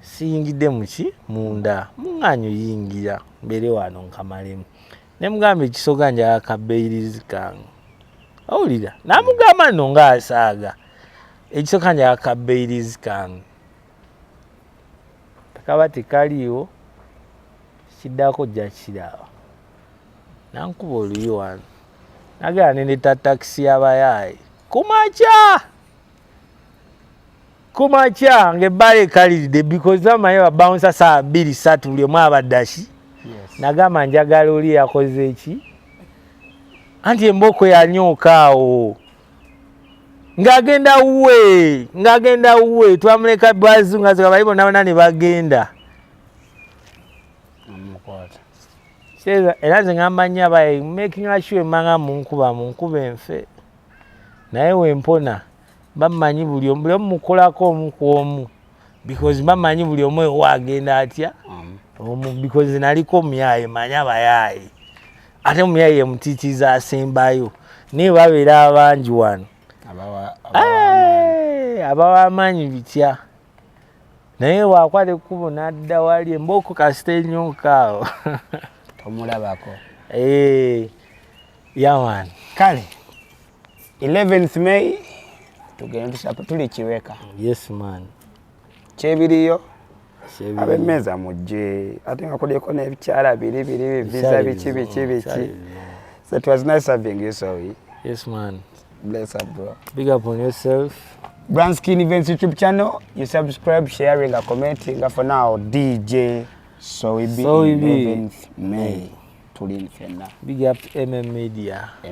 Speaker 1: siyingidde muki munda, muŋŋaanyi oyingira mbeere wano nkamalemu. Nemugamba ekisooka njagala kabeirizi kange, owulira? Namugamba nno ng'asaaga, ekisooka njagala kabeirizi kange, kaba tekaliiwo kiddako ojja kiraba. Nankuba oluyi wano, nagenda nendeta takisi y'abayaayi kumakya kumakya ng'ebbaala ekaliridde, because bamanyi babawunsa saa 2 3 buli omu abadde ki. Nagamba njagala oli yakoze eki, anti emboko yanyooka awo ng'agenda wuwe, ng'agenda wuwe, twamuleka bazunga bali bonna bonna ne bagenda. Era nze ngamba nnyo abaye making sure manga munkuba munkuba enfe, naye wempona bamanyi buli omu mukolako omu ku omu, because bamanyi buli omu ewa agenda atya omu, because naliko omuyaye, manyi abayaaye. Ate muyaye ye mutiitiizi asembayo, naye babeera abangi wano.
Speaker 2: Abawa.
Speaker 1: Abawa amaanyi bitya, naye wakwata ekkubo n'adda wali embooko kasita enyonkaawo.
Speaker 2: Tomulabako.
Speaker 1: Yeah man.
Speaker 2: Kale, 11th May tugende tuli Kiweka.
Speaker 1: Yes man.
Speaker 2: Kyebiriyo ab'emmeeza mujje, ate nga kuliko n'ebikyala biri biri visa biki biki biki. So it was nice having you, sorry.
Speaker 1: Yes man.
Speaker 2: Bless up, bro.
Speaker 1: Big up on yourself.
Speaker 2: Brand Skin Events YouTube channel, you subscribe, sharing, and commenting. For now, DJ Soibi.
Speaker 1: Soibi.
Speaker 2: 11th May, tuli ffenna.
Speaker 1: Big up to Media.